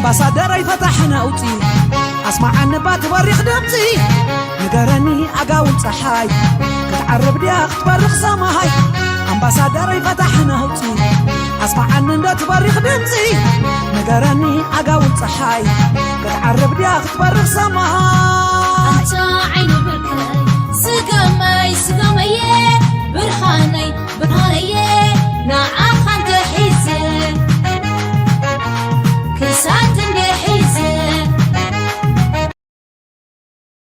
ኣምባሳደረይ ፈታሕ ነውፂ ኣስማዓኒ ባቲ በሪኽ ድምፂ ንገረኒ ኣጋውን ፀሓይ ክትዓርብ ድያ ክትበርኽ ሰማይ ኣምባሳደረይ ፈታሕ ነውፂ ኣስማዓኒ እንዶ ትበሪኽ ድምፂ ንገረኒ ኣጋውን ፀሓይ ክትዓርብ ድያ ክትበርኽ ሰማይ ኣንታ ዓይኒ ብርከይ ስገመይ ስገመየ ብርሃነይ ብርሃነየ ንዓኻ እንተሒዘ ክሳት እንደ ሒዘ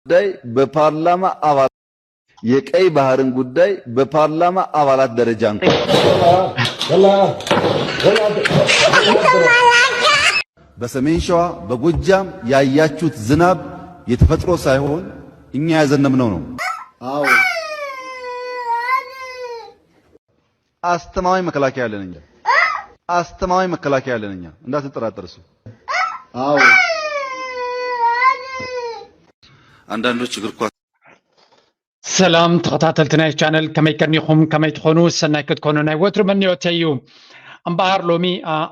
ጉዳይ በፓርላማ አባላት የቀይ ባህርን ጉዳይ በፓርላማ አባላት ደረጃ እንኳ በሰሜን ሸዋ በጎጃም ያያችሁት ዝናብ የተፈጥሮ ሳይሆን እኛ ያዘነብነው ነው። አዎ አስተማማኝ መከላከያ አለን እኛ። አስተማማኝ መከላከያ አለን እኛ። እንዳትጠራጠር እሱ። አዎ አንዳንዶች እግር ኳስ ሰላም ተኸታተልቲ ናይ ቻነል ከመይ ቀኒኹም ከመይ ትኾኑ ሰናይ ክትኮኑ ናይ ወትሩ መኒዮተይ እዩ። እምበኣር ሎሚ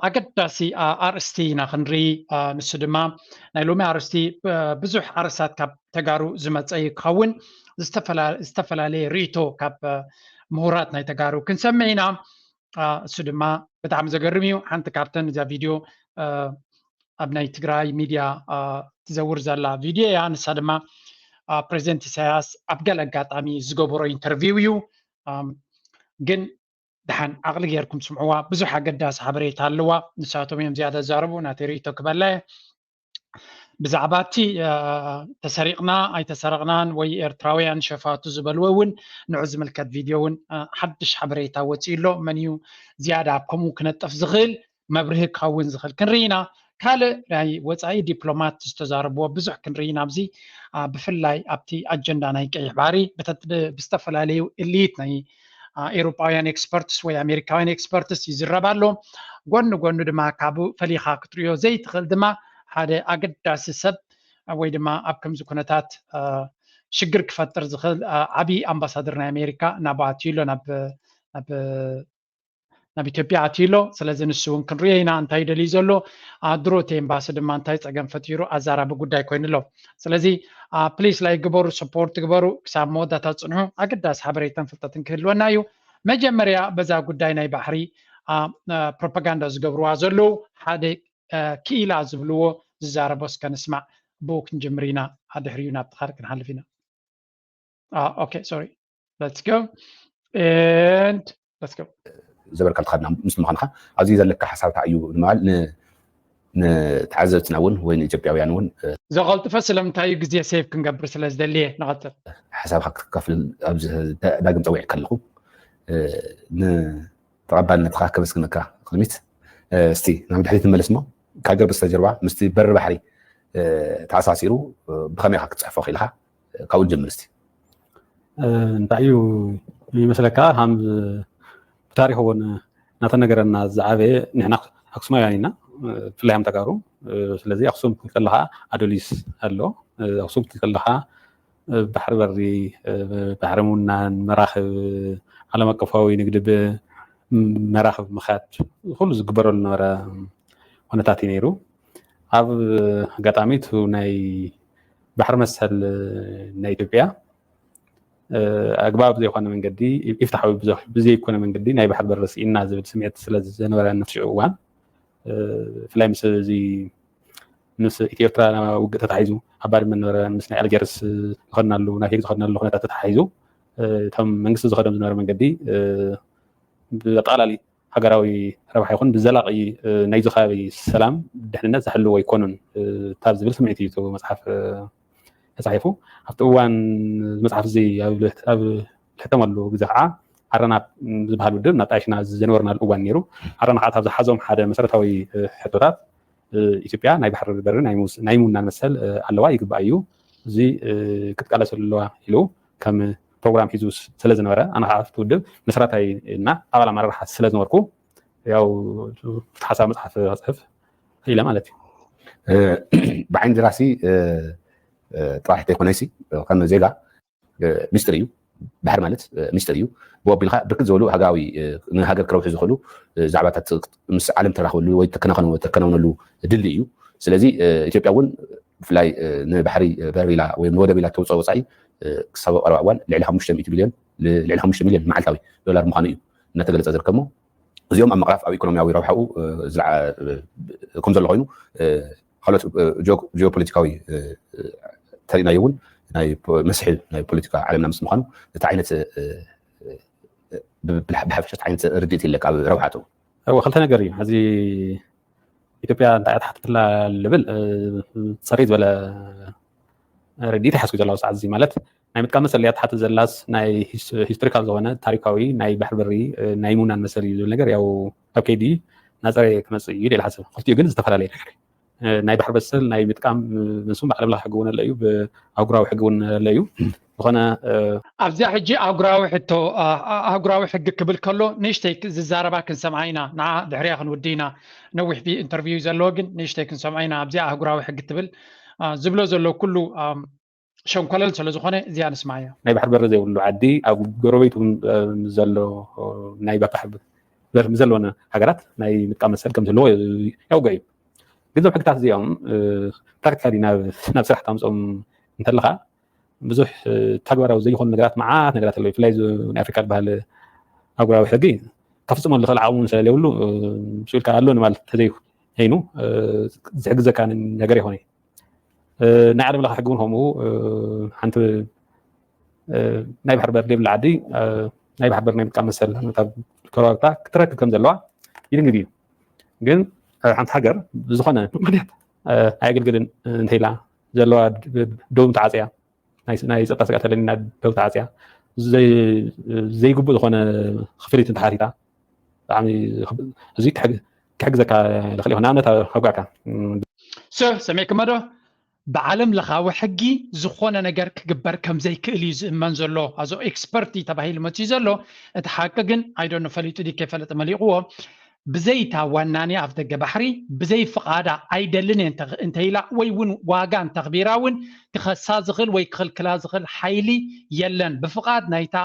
ኣገዳሲ ኣርእስቲ ኢና ክንርኢ። ንሱ ድማ ናይ ሎሚ ኣርእስቲ ብዙሕ ኣርእስታት ካብ ተጋሩ ዝመፀ እዩ ክኸውን ዝተፈላለየ ርእቶ ካብ ምሁራት ናይ ተጋሩ ክንሰምዕ ኢና። እሱ ድማ ብጣዕሚ ዘገርም እዩ። ሓንቲ ካብተን እዛ ቪድዮ ኣብ ናይ ትግራይ ሚድያ ትዘውር ዘላ ቪድዮ እያ። ንሳ ድማ ፕሬዚደንት ኢሳያስ ኣብ ገለ ኣጋጣሚ ዝገበሮ ኢንተርቪው እዩ። ግን ድሓን ዓቕሊ ጌርኩም ስምዕዋ፣ ብዙሕ ኣገዳሲ ሓበሬታ ኣለዋ። ንሳቶም እዮም ዝያዳ ዝዛረቡ። ናተይ ርእይቶ ክበላ እየ። ብዛዕባ እቲ ተሰሪቕና ኣይተሰረቕናን ወይ ኤርትራውያን ሸፋቱ ዝበልዎ እውን ንዑ ዝምልከት ቪድዮ እውን ሓድሽ ሓበሬታ ወፂኡ ኣሎ። መን እዩ ዝያዳ ኣብ ከምኡ ክነጥፍ ዝኽእል መብርሂ ክኸውን ዝኽእል ክንርኢ ኢና። ካልእ ናይ ወፃኢ ዲፕሎማት ዝተዛረብዎ ብዙሕ ክንርኢ ኢና ኣብዚ ብፍላይ ኣብቲ ኣጀንዳ ናይ ቀይሕ ባሕሪ ብዝተፈላለዩ እሊት ናይ ኤውሮጳውያን ኤክስፐርትስ ወይ ኣሜሪካውያን ኤክስፐርትስ ይዝረብ ኣሎ። ጎኒ ጎኒ ድማ ካብ ፈሊኻ ክትሪኦ ዘይትኽእል ድማ ሓደ ኣገዳሲ ሰብ ወይ ድማ ኣብ ከምዚ ኩነታት ሽግር ክፈጥር ዝኽእል ዓብዪ ኣምባሳደር ናይ ኣሜሪካ ናብኡ ኣትዩ ኣሎ ናብ ናብ ኢትዮጵያ ኣትዩ ኣሎ። ስለዚ ንሱ እውን ክንሪኦ ኢና እንታይ ደልዩ ዘሎ። ድሮት ኤምባሲ ድማ እንታይ ፀገም ፈጢሩ ኣዛራቢ ጉዳይ ኮይኑ ኣሎ። ስለዚ ፕሊስ ላይክ ግበሩ፣ ሰፖርት ግበሩ፣ ክሳብ መወዳእታ ፅንሑ። ኣገዳሲ ሓበሬታን ፍልጠትን ክህልወና እዩ። መጀመርያ በዛ ጉዳይ ናይ ባሕሪ ፕሮፓጋንዳ ዝገብርዋ ዘለዉ ሓደ ክኢላ ዝብልዎ ዝዛረቦ እስከ ንስማዕ። ብኡ ክንጅምር ኢና፣ ድሕሪኡ ናብቲ ካልእ ክንሓልፍ ኢና። ኦኬ ሶሪ let's go and let's go ዘበርካ ተኸድና ምስ ምዃንካ ኣብዚ ዘለካ ሓሳብ እንታይ እዩ ንምባል ንተዓዘብትና እውን ወይ ንኢትዮጵያውያን እውን ዘቐልጥፈ ስለምንታይ እዩ ግዜ ሴቭ ክንገብር ስለ ዝደልየ ንቐፅል ሓሳብካ ክትካፍል ኣብዚ ዳግም ፀዊዕ ከለኹ ንተቐባልነትካ ከመስግነካ ቅድሚት እስቲ ናብ ድሕሪት ንመለስ እሞ ካብ ገርቢ በስተጀርባ ምስቲ በሪ ባሕሪ ተኣሳሲሩ ብኸመይ ኢኻ ክትፅሕፎ ክኢልካ ካብኡ ንጀምር እስቲ እንታይ እዩ ይመስለካ ከም ብታሪክ እውን እናተነገረና ዝዓበየ ንሕና ኣክሱማውያን ኢና ብፍላይ ከም ተጋሩ ስለዚ ኣክሱም ክትከለካ ኣዶሊስ ኣሎ ኣክሱም ክትከለካ ባሕሪ በሪ ባሕሪ ምውናን መራክብ ዓለም ኣቀፋዊ ንግዲ ብመራክብ ምካድ ኩሉ ዝግበረሉ ነበረ ኩነታት እዩ ነይሩ ኣብ ኣጋጣሚ እቲ ናይ ባሕሪ መሰል ናይ ኢትዮጵያ ኣግባብ ዘይኮነ መንገዲ ኢፍትሓዊ ብዘይኮነ መንገዲ ናይ ባሕሪ በሪ ስኢንና ዝብል ስምዒት ስለ ዝነበረ ንፍሽዑ እዋን ብፍላይ ምስ እዚ ምስ ኢትዮ ኤርትራ ውግእ ተታሒዙ ኣብ ባድመ ነበረ ምስ ናይ ኣልጀርስ ዝኸድናሉ ናይ ሄግ ዝኸድናሉ ኩነታት ተታሒዙ እቶም መንግስቲ ዝኸዶም ዝነበረ መንገዲ ብኣጠቓላሊ ሃገራዊ ረብሓ ይኹን ብዘላቒ ናይዚ ከባቢ ሰላም ድሕንነት ዝሕልው ኣይኮኑን ካብ ዝብል ስምዒት እዩ መፅሓፍ ተፃሒፉ ኣብቲ እዋን መፅሓፍ እዚ ኣብ ልሕተመሉ ግዜ ከዓ ዓረና ዝበሃል ውድብ ናብ ጣይሽና ዝነበርናሉ እዋን ነይሩ ዓረና ከዓ ዝሓዞም ሓደ መሰረታዊ ሕቶታት ኢትዮጵያ ናይ ባሕሪ በሪ ናይ ምውናን መሰል ኣለዋ ይግባእ እዩ እዚ ክትቃለሰሉ ኣለዋ ኢሉ ከም ፕሮግራም ሒዙ ስለ ዝነበረ ኣነ ከዓ ኣብቲ ውድብ መስራታይ እና ኣባል ኣመራርሓ ስለ ዝነበርኩ ያው ሓሳብ መፅሓፍ ክፅሕፍ ኢለ ማለት እዩ ብዓይኒ ደራሲ ጥራሕ ተይኮነሲ ከም ዜጋ ሚስጥር እዩ ባሕሪ ማለት ሚስጥር እዩ ብወቢልካ ብርክት ዝበሉ ሃገራዊ ንሃገር ክረብሑ ዝኽእሉ ዛዕባታት ምስ ዓለም ተራኽበሉ ወይ ተከናኸነሉ ድልድይ እዩ ስለዚ ኢትዮጵያ እውን ብፍላይ ንባሕሪ በር ኢላ ወይ ንወደብ ኢላ ተውፅኦ ወፃኢ ክሳብ ቀረባ እዋን ልዕሊ ሓሙሽተ ሚእቲ ቢልዮን ልዕሊ ሓሙሽተ ሚልዮን መዓልታዊ ዶላር ምዃኑ እዩ እናተገለፀ ዝርከሞ። እዚኦም ኣብ ምቕራፍ ኣብ ኢኮኖሚያዊ ረብሓኡ ከም ዘሎ ኮይኑ ካልኦት ጂኦፖለቲካዊ ተሪእናዮ እውን ናይ መስሕብ ናይ ፖለቲካ ዓለምና ምስ ምዃኑ እቲ ዓይነት ብሓፈሻ ዓይነት ርድኢት ይለካ ኣብ ረብሓቱ። እወ ክልተ ነገር እዩ። ሕዚ ኢትዮጵያ እንታይ እያ ትሓትትላ ልብል ፅርይ ዝበለ ርድኢት ይሓስኩ ዘለዋ ሰዓት እዚ ማለት ናይ ምጥቃም መሰል እያ ትሓትት ዘላስ ናይ ሂስቶሪካል ዝኾነ ታሪካዊ ናይ ባሕሪ በሪ ናይ ምውናን መሰል እዩ ዝብል ነገር ያው ኣብ ከይዲ እናፀረ ክመፅእ እዩ ኢለ ሓስብ። ክልቲኡ ግን ዝተፈላለየ ነገር ናይ ባሕሪ መሰል ናይ ምጥቃም ንሱም ብዓለም ለኸ ሕጊ እውን ኣሎ እዩ፣ ብኣህጉራዊ ሕጊ እውን ኣሎ እዩ። ዝኾነ ኣብዚኣ ሕጂ ኣህጉራዊ ሕቶ ኣህጉራዊ ሕጊ ክብል ከሎ ንእሽተይ ዝዛረባ ክንሰምዓ ኢና። ንዓ ድሕሪያ ክንውዲ ኢና። ነዊሕ ኢንተርቪው ዘለዎ ግን ንእሽተይ ክንሰምዓ ኢና። ኣብዚኣ ኣህጉራዊ ሕጊ ትብል ዝብሎ ዘሎ ኩሉ ሸንኮለል ስለ ዝኾነ እዚኣ ንስማያ። ናይ ባሕሪ በሪ ዘይብሉ ዓዲ ኣብ ጎረቤቱ ዘሎ ናይ ባሕሪ በሪ ዘለወን ሃገራት ናይ ምጥቃም መሰል ከም ዘለዎ ያውገ እዩ። ግን እዞም ሕግታት እዚኦም ፕራክቲካሊ ናብ ስራሕ ታምፅኦም እንተለካ ብዙሕ ተግባራዊ ዘይኮኑ ነገራት መዓት ነገራት ኣለዉ። ብፍላይ ናይ ኣፍሪካ ዝበሃል ኣህጉራዊ ሕጊ ከፍፅመሉ ዝኽእል ዓቕሙ ስለዘይብሉ ስኢልካ ኣሎ ንማለት ተዘይኮይኑ ዝሕግዘካ ነገር ይኾነ። ናይ ዓለም ለኸ ሕጊ እውን ከምኡ ሓንቲ ናይ ባሕሪ በር ዘይብላ ዓዲ ናይ ባሕሪ በር ናይ ምጥቃም መሰል ከባብታ ክትረክብ ከም ዘለዋ ይድንግግ እዩ። ግን ሓንቲ ሃገር ብዝኾነ ምክንያት ኣየግልግልን እንተኢላ ዘለዋ ደቡብ ተዓፅያ ናይ ፀጥታ ስጋት ኣለኒ ናብ ደቡብ ተዓፅያ ዘይግቡእ ዝኾነ ክፍሊት እንተሓቲታ ብጣዕሚ እዚ ክሕግዘካ ይኽእል ይኹን። ንኣብነት ኣጓዕካ ሰሚዕክመ ዶ? ብዓለም ለኻዊ ሕጊ ዝኾነ ነገር ክግበር ከም ዘይክእል እዩ ዝእመን ዘሎ። ኣዞ ኤክስፐርት እዩ ተባሂሉ መፅዩ ዘሎ። እቲ ሓቂ ግን ኣይዶኖ ፈሊጡ ድዩ ከይፈለጠ መሊቕዎ ብዘይታ ዋናኒ ኣፍ ደገ ባሕሪ ብዘይ ፍቓዳ ኣይደልን እየ እንተኢላ ወይ እውን ዋጋ እንተኽቢራ እውን ክኸሳ ዝኽእል ወይ ክኽልክላ ዝኽእል ሓይሊ የለን። ብፍቓድ ናይታ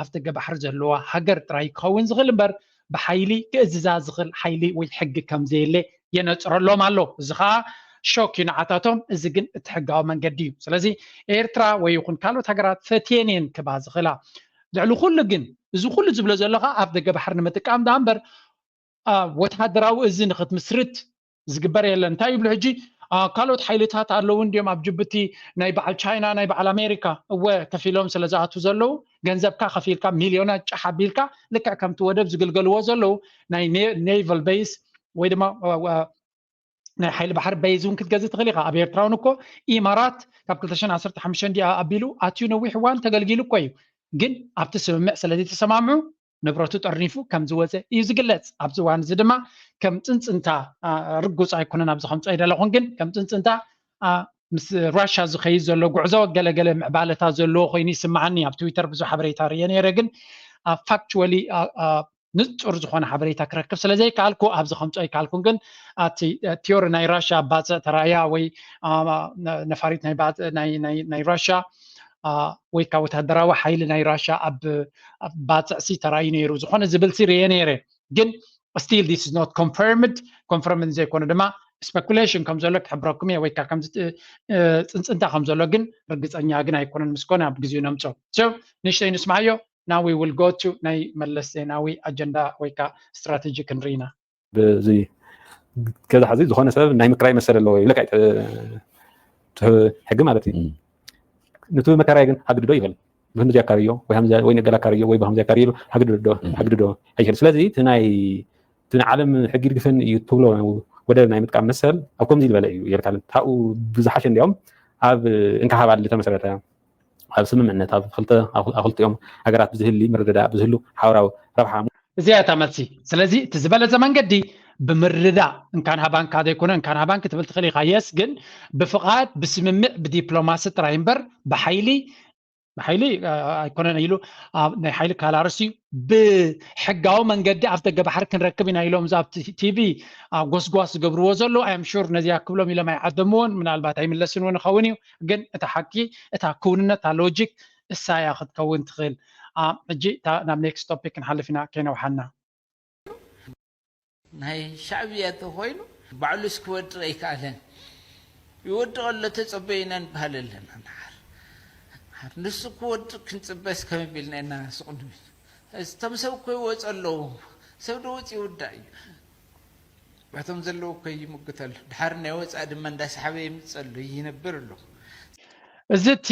ኣፍ ደገ ባሕሪ ዘለዋ ሃገር ጥራይ ክኸውን ዝኽእል እምበር ብሓይሊ ክእዝዛ ዝኽእል ሓይሊ ወይ ሕጊ ከም ዘየለ የነፅረሎም ኣሎ። እዚ ከዓ ሾክ እዩ ንዓታቶም። እዚ ግን እቲ ሕጋዊ መንገዲ እዩ። ስለዚ ኤርትራ ወይ ይኹን ካልኦት ሃገራት ፈትየን እየን ክባ ዝኽእላ። ልዕሊ ኩሉ ግን እዚ ኩሉ ዝብሎ ዘሎ ከዓ ኣፍ ደገ ባሕሪ ንምጥቃም ዳ እምበር ወተሃደራዊ እዚ ንክትምስርት ዝግበር የለን። እንታይ ይብሉ ሕጂ ካልኦት ሓይልታት ኣለዉ እንዲዮም ኣብ ጅቡቲ ናይ በዓል ቻይና ናይ በዓል ኣሜሪካ እወ ከፊሎም ስለ ዝኣቱ ዘለዉ ገንዘብካ ከፊልካ ሚልዮናት ጫሕ ኣቢልካ ልክዕ ከምቲ ወደብ ዝግልገልዎ ዘለዉ ናይ ኔቫል ቤይስ ወይ ድማ ናይ ሓይሊ ባሕሪ ቤይዝ እውን ክትገዝእ ትኽእል ኢኻ። ኣብ ኤርትራ እውን እኮ ኢማራት ካብ ክልተ ሽሕን ዓሰርተ ሓሙሽተን እንዲኣ ኣቢሉ ኣትዩ ነዊሕ እዋን ተገልጊሉ እኮ እዩ። ግን ኣብቲ ስምምዕ ስለዘይተሰማምዑ ንብረቱ ጠርኒፉ ከም ዝወፀ እዩ ዝግለፅ። ኣብዚ እዋን እዚ ድማ ከም ፅንፅንታ ርጉፅ ኣይኮነን ኣብዚ ከምፅኦ ይደለኹን፣ ግን ከም ፅንፅንታ ምስ ራሻ ዝኸይድ ዘሎ ጉዕዞ ገለገለ ምዕባለታት ዘለዎ ኮይኑ ይስምዓኒ። ኣብ ትዊተር ብዙሕ ሓበሬታ ርእየ ነይረ፣ ግን ፋክቹዋሊ ንፁር ዝኾነ ሓበሬታ ክረክብ ስለ ዘይከኣልኩ ኣብዚ ከምፅኦ ኣይከኣልኩን። ግን እቲ ቲዮሪ ናይ ራሻ ኣብ ባፅዕ ተራእያ ወይ ነፋሪት ናይ ራሻ ወይ ከዓ ወታደራዊ ሓይሊ ናይ ራሻ ኣብ ባፅዕሲ ተራእዩ ነይሩ ዝኾነ ዝብልሲ ርየ ነይረ። ግን still this is not confirmed። ኮንፈርምድ ዘይኮነ ድማ ስፐኩሌሽን ከም ዘሎ ክሕብረኩም እየ ወይ ከዓ ከምዚ ፅንፅንታ ከም ዘሎ ግን ርግፀኛ ግን ኣይኮነን። ምስኮነ ኣብ ግዜኡ ነምፅኦ። ንእሽተይ ንስማዓዮ። Now we will go to ናይ መለስ ዜናዊ ኣጀንዳ ወይ ከዓ ስትራቴጂ ክንርኢ ኢና። በዚ ገዛ ሕዚ ዝኾነ ሰብ ናይ ምክራይ መሰል ኣለዎ ይብለካ ሕጊ ማለት እዩ። ንቱ መካራይ ግን ሃግድዶ ይበል ብህምዚ ኣካርዮ ወይ ገላ ኣካርዮ ወይ ብሃምዚ ኣካርዮ ሃግድዶ ኣይክእል። ስለዚ እቲ ናይ እቲ ንዓለም ሕጊ ድግፍን እዩ ትብሎ ወደብ ናይ ምጥቃም መሰል ኣብ ከምዚ ዝበለ እዩ የርካልን ታኡ ብዝሓሸ እንዲያውም ኣብ እንካሃባል ዝተመሰረተ ኣብ ስምምዕነት ኣብ ክልተ ኣክልቲኦም ሃገራት ብዝህሊ ምርድዳእ ብዝህሉ ሓበራዊ ረብሓ። እዚኣ እታ መልሲ። ስለዚ እቲ ዝበለጸ መንገዲ ብምርድዳእ እንካን ሃባንካ ዘይኮነ እንካን ሃባን ክትብል ትኽእል ኢኻ። የስ ግን ብፍቓድ ብስምምዕ ብዲፕሎማሲ ጥራይ እምበር ብሓይሊ ብሓይሊ ኣይኮነን ኢሉ ናይ ሓይሊ ካላርስ እዩ። ብሕጋዊ መንገዲ ኣፍ ደገ ባሕሪ ክንረክብ ኢና ኢሎም እዛ ቲቪ ጎስጓስ ዝገብርዎ ዘለዉ ኣም ሹር ነዚኣ ክብሎም ኢሎም ኣይዓደምዎን ምናልባት ኣይምለስን እውን ይኸውን እዩ። ግን እታ ሓቂ እታ ክውንነት እታ ሎጂክ እሳ እያ ክትከውን ትኽእል። ሕጂ ናብ ኔክስት ቶፒክ ክንሓልፍ ኢና ከይነውሓና። ናይ ሻዕብያ ተኮይኑ ባዕሉስ ክወድቕ ኣይከኣለን። ይወድቕ ኣሎ ተጸበዩና ንበሃል ኣለና። ንሓር ንሓር ንሱ ክወድቕ ክንጽበስ ከም ቢልና ኢና ስቕድሚ እቶም ሰብ እኮ ይወፁ ኣለዉ። ሰብ ዶ ውፅ ይውዳእ እዩ። ባቶም ዘለዉ እኮ ይምግት ኣሎ። ድሓር ናይ ወፃእ ድማ እንዳሰሓበ ይምፅ ኣሎ ይነብር ኣሎ። እዚ እቲ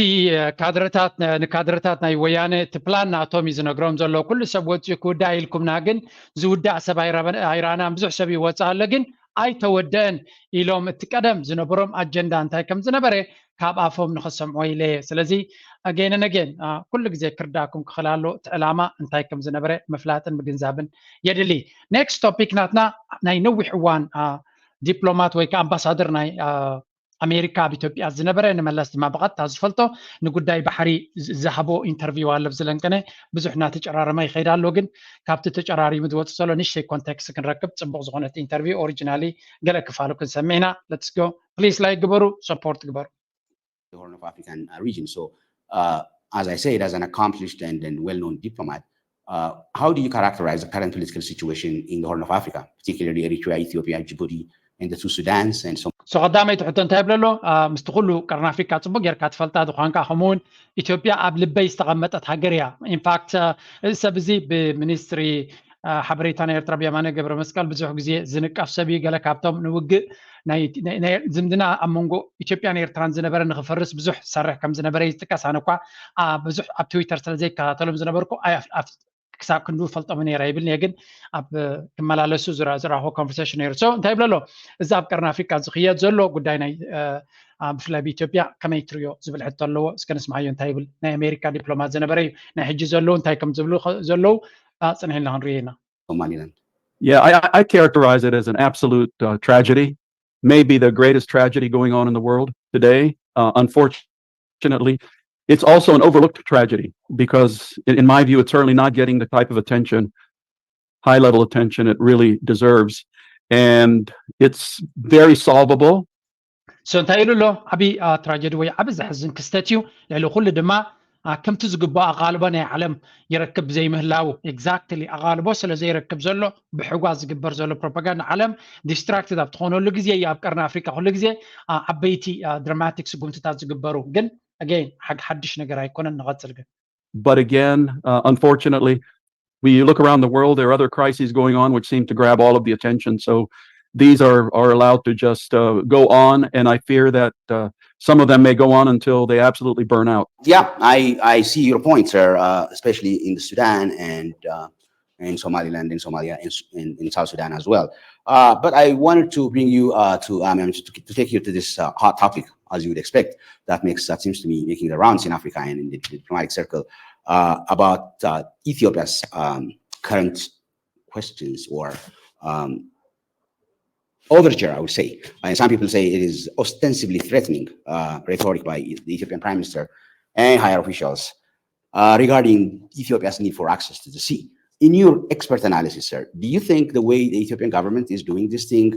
ካድረታት ንካድረታት ናይ ወያነ እቲ ፕላን ናቶም እዩ ዝነግሮም ዘሎ። ኩሉ ሰብ ወፂኡ ክውዳእ ኢልኩምና፣ ግን ዝውዳእ ሰብ ኣይረኣናን። ብዙሕ ሰብ ይወፅእ ኣሎ ግን ኣይተወደአን ኢሎም እቲ ቀደም ዝነበሮም ኣጀንዳ እንታይ ከም ዝነበረ ካብ ኣፎም ንኸሰምዖ ኢለ እየ። ስለዚ ኣገይነ ነገን ኩሉ ግዜ ክርዳእኩም ክኽእል ኣሎ እቲ ዕላማ እንታይ ከም ዝነበረ ምፍላጥን ምግንዛብን የድሊ። ኔክስት ቶፒክ ናትና ናይ ነዊሕ እዋን ዲፕሎማት ወይ ከዓ ኣምባሳደር ናይ ኣሜሪካ ኣብ ኢትዮጵያ ዝነበረ ንመለስ ድማ ብቐጥታ ዝፈልጦ ንጉዳይ ባሕሪ ዝሃቦ ኢንተርቪው ኣሎ ብዝለንቀነ ብዙሕ እናተጨራረመ ይኸይድ ኣሎ ግን ካብቲ ተጨራሪሙ ዝወፅእ ዘሎ ንሽተይ ኮንቴክስት ክንረክብ ፅቡቕ ዝኾነት ኢንተርቪው ኦሪጂናሊ ገለ ክፋሉ ክንሰምዕ ኢና። ለትስጎ ፕሊስ ላይክ ግበሩ፣ ሰፖርት ግበሩ። The Horn of African uh, region. So, uh, as I said, as an accomplished and, and well-known diplomat, uh, how do you characterize the current political situation in the Horn of Africa, particularly Eritrea, Ethiopia, Djibouti, and the two Sudans, and so? So ቀዳመይቲ ሕቶ እንታይ ይብለሎ? ምስቲ ኩሉ ቀርኒ ኣፍሪካ ፅቡቅ ጌርካ ትፈልጣ ዝኾንካ ከምኡውን ኢትዮጵያ ኣብ ልበይ ዝተቐመጠት ሃገር እያ። ኢንፋክት እዚ ሰብ እዚ ብሚኒስትሪ ሓበሬታ ናይ ኤርትራ ብየማነ ገብረ መስቀል ብዙሕ ግዜ ዝንቀፍ ሰብ እዩ። ገለ ካብቶም ንውግእ ዝምድና ኣብ መንጎ ኢትዮጵያን ኤርትራን ዝነበረ ንክፈርስ ብዙሕ ዝሰርሕ ከም ዝነበረ ይጥቀስ። ኣነ እኳ ብዙሕ ኣብ ትዊተር ስለ ዘይከታተሎም ዝነበርኩ ክሳብ ክንዱ ፈልጦም ነረ ይብል እየ ግን ኣብ ክመላለሱ ዝረኣኹ ኮንቨርሴሽን ነይሩ። So እንታይ ይብለሎ እዚ ኣብ ቀርኒ ኣፍሪካ ዝኽየድ ዘሎ ጉዳይ ናይ ብፍላይ ብኢትዮጵያ ከመይ ትሪኦ ዝብል ሕቶ ኣለዎ። እስከ ንስማዓዮ እንታይ ይብል ናይ ኣሜሪካ ዲፕሎማት ዝነበረ እዩ። ናይ ሕጂ ዘለዉ እንታይ ከም ዝብሉ ዘለዉ ፅንሕ ኢልና ክንሪኦ ኢና። Somaliland. Yeah, I, I characterize it as an absolute uh, tragedy, maybe the greatest tragedy going on in the world today. Uh, unfortunately, it's also an overlooked tragedy because, in, in my view, it's certainly not getting the type of attention, high level attention it really deserves. And it's very solvable. So እንታይ ኢሉ ኣሎ? ዓብዪ ትራጀዲ ወይ ዓብዪ ዘሕዝን ክስተት እዩ። ልዕሊ ኩሉ ድማ ከምቲ ዝግባእ ኣቓልቦ ናይ ዓለም ይረክብ ዘይምህላው፣ ኤግዛክትሊ ኣቓልቦ ስለ ዘይረክብ ዘሎ ብሕጓ ዝግበር ዘሎ ፕሮፓጋንዳ ዓለም ዲስትራክትድ ኣብ ትኾነሉ ግዜ እዩ። ኣብ ቀርኒ ኣፍሪካ ኩሉ ግዜ ዓበይቲ ድራማቲክ ስጉምትታት ዝግበሩ። ግን ኣገይን ሓድሽ ነገር ኣይኮነን። ንቐፅል ግን But again, uh, unfortunately, we look around the world, there are other crises going on which seem to grab all of the attention. So these are, are allowed to just uh, go on, and I fear that uh, some of them may go on until they absolutely burn out. Yeah, I, I see your point, sir, uh, especially in the Sudan and uh, in Somaliland, in Somalia, in, in, in South Sudan as well. Uh, but I wanted to bring you uh, to, um, to, to take you to this uh, hot topic, as you would expect, that makes that seems to be making the rounds in Africa and in the diplomatic circle uh, about uh, Ethiopia's um, current questions or um, overture, I would say. And some people say it is ostensibly threatening uh, rhetoric by the Ethiopian Prime Minister and higher officials uh, regarding Ethiopia's need for access to the sea. In your expert analysis, sir, do you think the way the Ethiopian government is doing this thing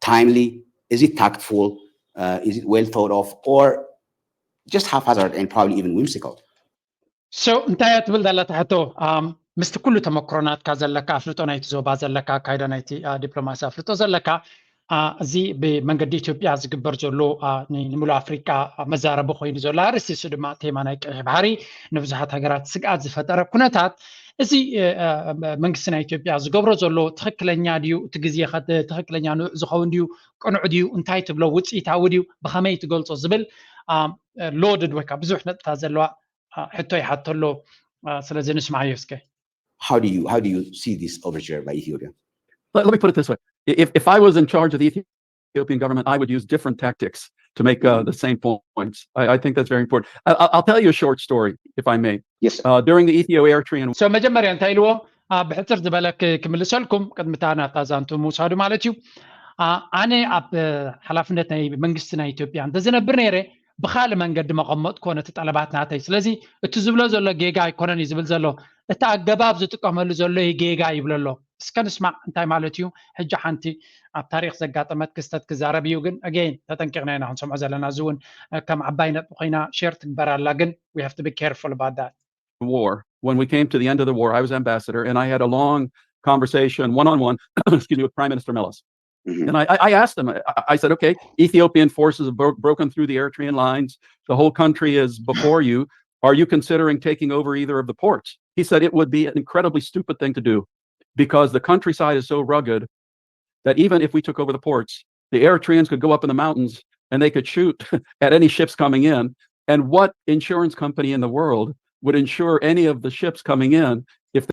timely? Is it tactful? Uh, is it well thought of? Or just haphazard and probably even whimsical? So እንታይ እያ ትብል ዘለታ ሕቶ? ምስቲ ኩሉ ተመክሮ ናትካ ዘለካ ኣፍልጦ ናይቲ ዞባ ዘለካ ኣካይዳ ናይቲ ዲፕሎማሲ ኣፍልጦ ዘለካ እዚ ብመንገዲ ኢትዮጵያ ዝግበር ዘሎ ንምሉእ ኣፍሪቃ መዛረቢ ኮይኑ ዘሎ ኣርእስቲ እሱ ድማ ቴማ ናይ ቀይሕ ባሕሪ ንብዙሓት ሃገራት ስግኣት ዝፈጠረ ኩነታት እዚ መንግስቲ ናይ ኢትዮጵያ ዝገብሮ ዘሎ ትኽክለኛ ድዩ? እቲ ግዜ ትኽክለኛ ንዑ ዝኸውን ድዩ? ቅኑዕ ድዩ? እንታይ ትብሎ? ውፅኢታዊ ድዩ? ብኸመይ ትገልፆ? ዝብል ሎድድ ወይ ከዓ ብዙሕ ነጥብታት ዘለዋ ሕቶ ይሓቶ ኣሎ። ስለዚ ንስማዓዮ እስከ። How do you how do you see this overture by Ethiopia? Let, let me put it this way: if if I was in charge of the Ethiopian government, I would use different tactics to make uh, the same points. I, I think that's very important. I, I'll tell you a short story, if I may. Yes. Uh, during the Ethio-Eritrean So መጀመርያ እንታይ ኢልዎ ብሕፅር ዝበለ ክምልሰልኩም ቅድሚ እታ ናታ ዛንቱ ምውሳዱ ማለት እዩ። ኣነ ኣብ ሓላፍነት ናይ መንግስቲ ናይ ኢትዮጵያ እንተዝነብር ነይረ ብካልእ መንገዲ መቐመጥኮ ነቲ ጠለባት ናተይ። ስለዚ እቲ ዝብሎ ዘሎ ጌጋ ኣይኮነን እዩ ዝብል ዘሎ፣ እቲ ኣገባብ ዝጥቀመሉ ዘሎ እዩ ጌጋ ይብሎ ኣሎ። እስከ ንስማዕ እንታይ ማለት እዩ። ሕጂ ሓንቲ ኣብ ታሪክ ዘጋጠመት ክስተት ክዛረብ እዩ፣ ግን ኣገይን ተጠንቂቕና ኢና ክንሰምዖ ዘለና። እዚ እውን ከም ዓባይ ነጥቢ ኮይና ሼር ትግበር ኣላ፣ ግን we have to be careful about that. War. When we came to the end of the war, I was ambassador, and I had a long conversation, one on one, excuse me, with Prime Minister Meles. And I, I asked him, I, I said, okay, Ethiopian forces have bro- broken through the Eritrean lines. The whole country is before you. Are you considering taking over either of the ports? He said it would be an incredibly stupid thing to do because the countryside is so rugged that even if we took over the ports, the Eritreans could go up in the mountains and they could shoot at any ships coming in. And what insurance company in the world would insure any of the ships coming in if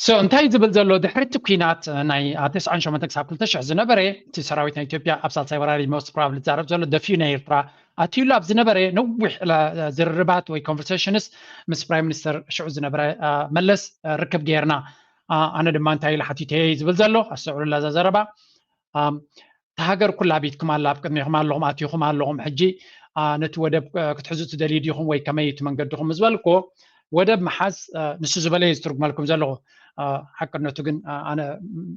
so እንታይ ዝብል ዘሎ ድሕሪ እቲ ኩናት ናይ ተስዓን ሸሞንተ ክሳብ ክልተ ሽሕ ዝነበረ እቲ ሰራዊት ናይ ኢትዮጵያ ኣብ ሳልሳይ ወራሪ most probably ዝዛረብ ዘሎ ደፊኡ ናይ ኤርትራ ኣትዩሉ ኣብ ዝነበረ ነዊሕ ዝርርባት ወይ conversations ምስ prime minister ሽዑ ዝነበረ መለስ ርክብ ጌርና ኣነ ድማ እንታይ ኢለ ሓቲተየ ዝብል ዘሎ ኣስተውዕሉላ እዛ ዘረባ እታ ሃገር ኩላ ኣቢትኩም ኣላ ኣብ ቅድሜኹም ኣለኹም ኣትኹም ኣለኹም ሕጂ ነቲ ወደብ ክትሕዙ ትደልዩ ዲኹም ወይ ከመይ እቲ መንገድኹም ዝበልኩ ወደብ ምሓዝ ንሱ ዝበለ እዩ ዝትርጉመልኩም ዘለኹ ሓቅነቱ ግን ኣነ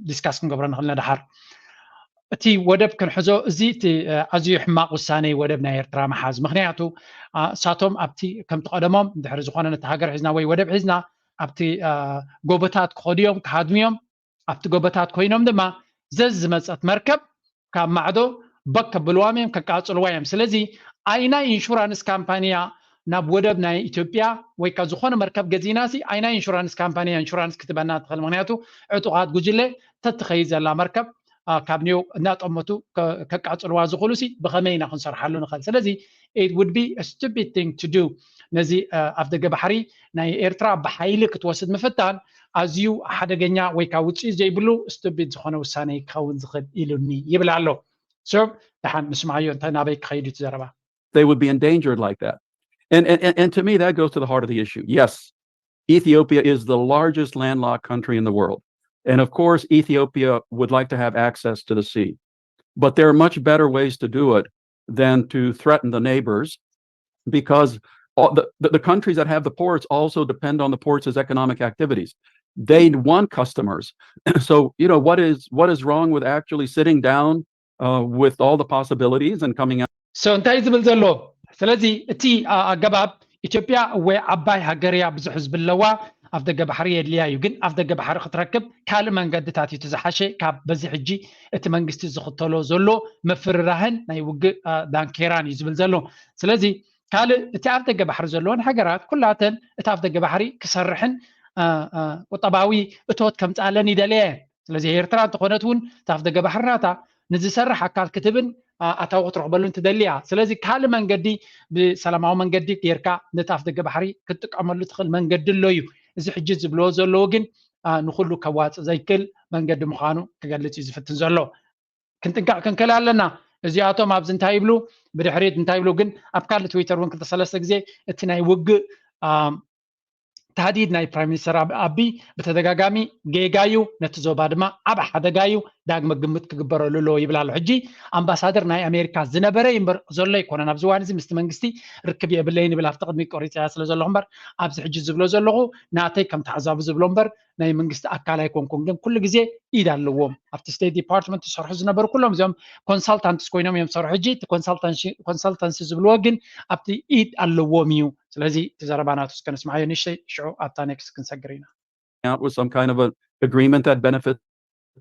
discuss ክንገብሮ ንኽእል ኢና ደሓር እቲ ወደብ ክንሕዞ እዚ እቲ ኣዝዩ ሕማቕ ውሳነ እዩ ወደብ ናይ ኤርትራ ምሓዝ ምክንያቱ እሳቶም ኣብቲ ከምቲ ቀደሞም ድሕሪ ዝኾነ ነቲ ሃገር ሒዝና ወይ ወደብ ሒዝና ኣብቲ ጎቦታት ክኸዱ እዮም ክሃድሙ እዮም ኣብቲ ጎቦታት ኮይኖም ድማ ዘዝመፀት መርከብ ካብ ማዕዶ በክ ከብልዋም እዮም ከቃፅልዋ እዮም ስለዚ ኣይና ኢንሹራንስ ካምፓኒያ ናብ ወደብ ናይ ኢትዮጵያ ወይ ካ ዝኾነ መርከብ ገዚእና ሲ ኣይና ኢንሹራንስ ካምፓኒያ ኢንሹራንስ ክትበና ትኽእል ምክንያቱ ዕጡቓት ጉጅለ ተትኸይድ ዘላ መርከብ ካብ ኒዮ እናጠመቱ ከቃፅልዋ ዝኽእሉ ሲ ብኸመይ ኢና ክንሰርሓሉ ንኽእል ስለዚ it would be a stupid thing to do ነዚ ኣፍ ደገ ባሕሪ ናይ ኤርትራ ብሓይሊ ክትወስድ ምፍታን ኣዝዩ ሓደገኛ ወይ ካብ ውፅኢት ዘይብሉ stupid ዝኾነ ውሳነ ክኸውን ዝኽእል ኢሉኒ ይብል ኣሎ so ደሓን ንስማዓዮ እንታይ ናበይ ክኸይድ እዩ ዘረባ they would be endangered like that and, and, and to me that goes to the heart of the issue yes Ethiopia is the largest landlocked country in the world and of course Ethiopia would like to have access to the sea but there are much better ways to do it than to threaten the neighbors because all the, the, the countries that have the ports also depend on the ports as economic activities. They want customers. So, you know, what is what is wrong with actually sitting down uh, with all the possibilities and coming out? So እንታይ ዝብል ዘሎ ስለዚ እቲ ኣገባብ ኢትዮጵያ እወ ዓባይ ሃገር እያ ብዙሕ ህዝቢ ኣለዋ ኣፍ ደገ ባሕሪ የድልያ እዩ ግን ኣፍ ደገ ባሕሪ ክትረክብ ካልእ መንገድታት እዩ ዝሓሸ ካብ በዚ ሕጂ እቲ መንግስቲ ዝኽተሎ ዘሎ ምፍርራህን ናይ ውግእ ዳንኬራን እዩ ዝብል ዘሎ ስለዚ ካልእ እቲ ኣፍ ደገ ባሕሪ ዘለወን ሃገራት ኩላተን እቲ ኣፍ ደገ ባሕሪ ክሰርሕን ቁጠባዊ እቶት ከምፅኣለን ይደለየ ስለዚ ኤርትራ እንተኾነት እውን እቲ ኣፍ ደገ ባሕሪ ናታ ንዝሰርሕ ኣካል ክትብን ኣታዊ ክትረኽበሉን ትደሊ እያ ስለዚ ካልእ መንገዲ ብሰላማዊ መንገዲ ጌርካ ነቲ ኣፍ ደገ ባሕሪ ክትጥቀመሉ ትኽእል መንገዲ ኣሎ እዩ እዚ ሕጂ ዝብልዎ ዘለዉ ግን ንኩሉ ከዋፅእ ዘይክእል መንገዲ ምዃኑ ክገልፅ እዩ ዝፍትን ዘሎ ክንጥንቀቕ ክንክእል ኣለና እዚኣቶም ኣብዚ እንታይ ይብሉ ብድሕሪት እንታይ ይብሉ ግን ኣብ ካልእ ትዊተር እውን ክልተ ሰለስተ ግዜ እቲ ናይ ውግእ ታህዲድ ናይ ፕራይም ሚኒስተር ኣቢ ብተደጋጋሚ ጌጋ እዩ ነቲ ዞባ ድማ ዓብ ሓደጋ እዩ ዳግመ ግምት ክግበረሉ ኣለዎ ይብል ኣሎ ሕጂ ኣምባሳደር ናይ ኣሜሪካ ዝነበረ እምበር ዘሎ ኣይኮነን ኣብዚ ዋን እዚ ምስቲ መንግስቲ ርክብ የብለይን ይብል ኣብቲ ቅድሚ ቆሪፀያ ስለ ዘለኹ እምበር ኣብዚ ሕጂ ዝብሎ ዘለኹ ናተይ ከም ተዓዛቢ ዝብሎ እምበር ናይ መንግስቲ ኣካል ኣይኮንኩን ግን ኩሉ ግዜ ኢድ ኣለዎም ኣብቲ ስቴት ዲፓርትመንት ዝሰርሑ ዝነበሩ ኩሎም እዚኦም ኮንሳልታንትስ ኮይኖም እዮም ዝሰርሑ ሕጂ እቲ ኮንሳልታንሲ ዝብልዎ ግን ኣብቲ ኢድ ኣለዎም እዩ ስለዚ እቲ ዘረባ ናቱ እስከ ንስማዓዮ ንእሽተይ ሽዑ ኣብታ ኔክስት ክንሰግር ኢና out with some kind of an agreement that benefits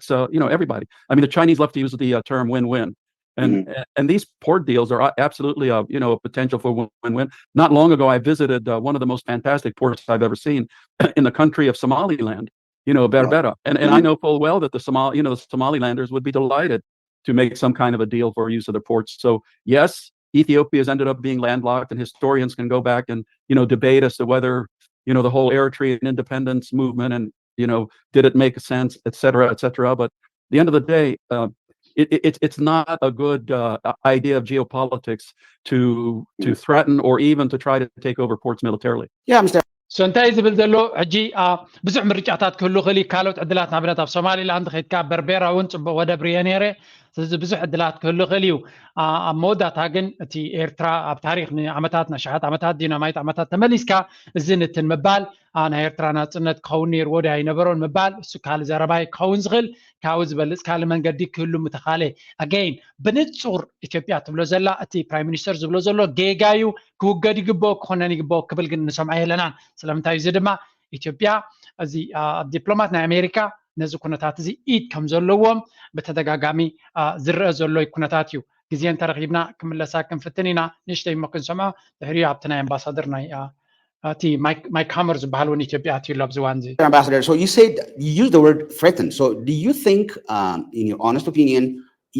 uh, you know everybody. I mean, the Chinese love to use the uh, term win-win, and mm-hmm. and these port deals are absolutely a you know a potential for win-win. Not long ago, I visited uh, one of the most fantastic ports I've ever seen in the country of Somaliland. You know, Berbera, and and I know full well that the Somali you know the Somalilanders would be delighted to make some kind of a deal for use of the ports. So yes, Ethiopia has ended up being landlocked, and historians can go back and you know debate as to whether you know the whole Eritrean independence movement and you know did it make sense, et cetera, et cetera. But at the end of the day, uh, it, it, it's not a good uh, idea of geopolitics to to threaten or even to try to take over ports militarily. Yeah, Mr. So እንታይ ዝብል ዘሎ ሕጂ ብዙሕ ምርጫታት ክህሉ ክእል ካልኦት ዕድላት ንኣብነት ኣብ ሶማሊላንድ ከይድካ በርቤራ እውን ፅቡቅ ወደብ ርየ ነይረ ስለዚ ብዙሕ ዕድላት ክህሉ ክእል እዩ ኣብ መወዳእታ ግን እቲ ኤርትራ ኣብ ታሪክ ንዓመታት ንኣሽሓት ዓመታት ዲናማይት ዓመታት ተመሊስካ እዚ ንትን ምባል ናይ ኤርትራ ናፅነት ክኸውን ነይርዎ ዶ ኣይነበሮን ምባል እሱ ካልእ ዘረባ ክኸውን ዝኽእል ካብኡ ዝበልፅ ካልእ መንገዲ ክህሉ ምተኻለ again ብንፁር ኢትዮጵያ ትብሎ ዘላ እቲ ፕራይም ሚኒስተር ዝብሎ ዘሎ ጌጋ እዩ ክውገድ ይግብኦ ክኾነን ይግብኦ ክብል ግን ንሰምዖ የለናን ስለምንታይ እዚ ድማ ኢትዮጵያ እዚ ኣብ ዲፕሎማት ናይ ኣሜሪካ ነዚ ኩነታት እዚ ኢድ ከም ዘለዎም ብተደጋጋሚ ዝረአ ዘሎ ኩነታት እዩ። ግዜ እንተረኺብና ክምለሳ ክንፍትን ኢና። ንእሽተይ እሞ ክንሰምዖ፣ ድሕሪኡ ኣብቲ ናይ ኣምባሳደር ናይ እቲ ማይክ ሃመር ዝበሃል እውን ኢትዮጵያ ኣትዩ ኣሎ ኣብዚ እዋን እዚ። Ambassador, so you said you used the word threaten. So do you think, um, in your honest opinion,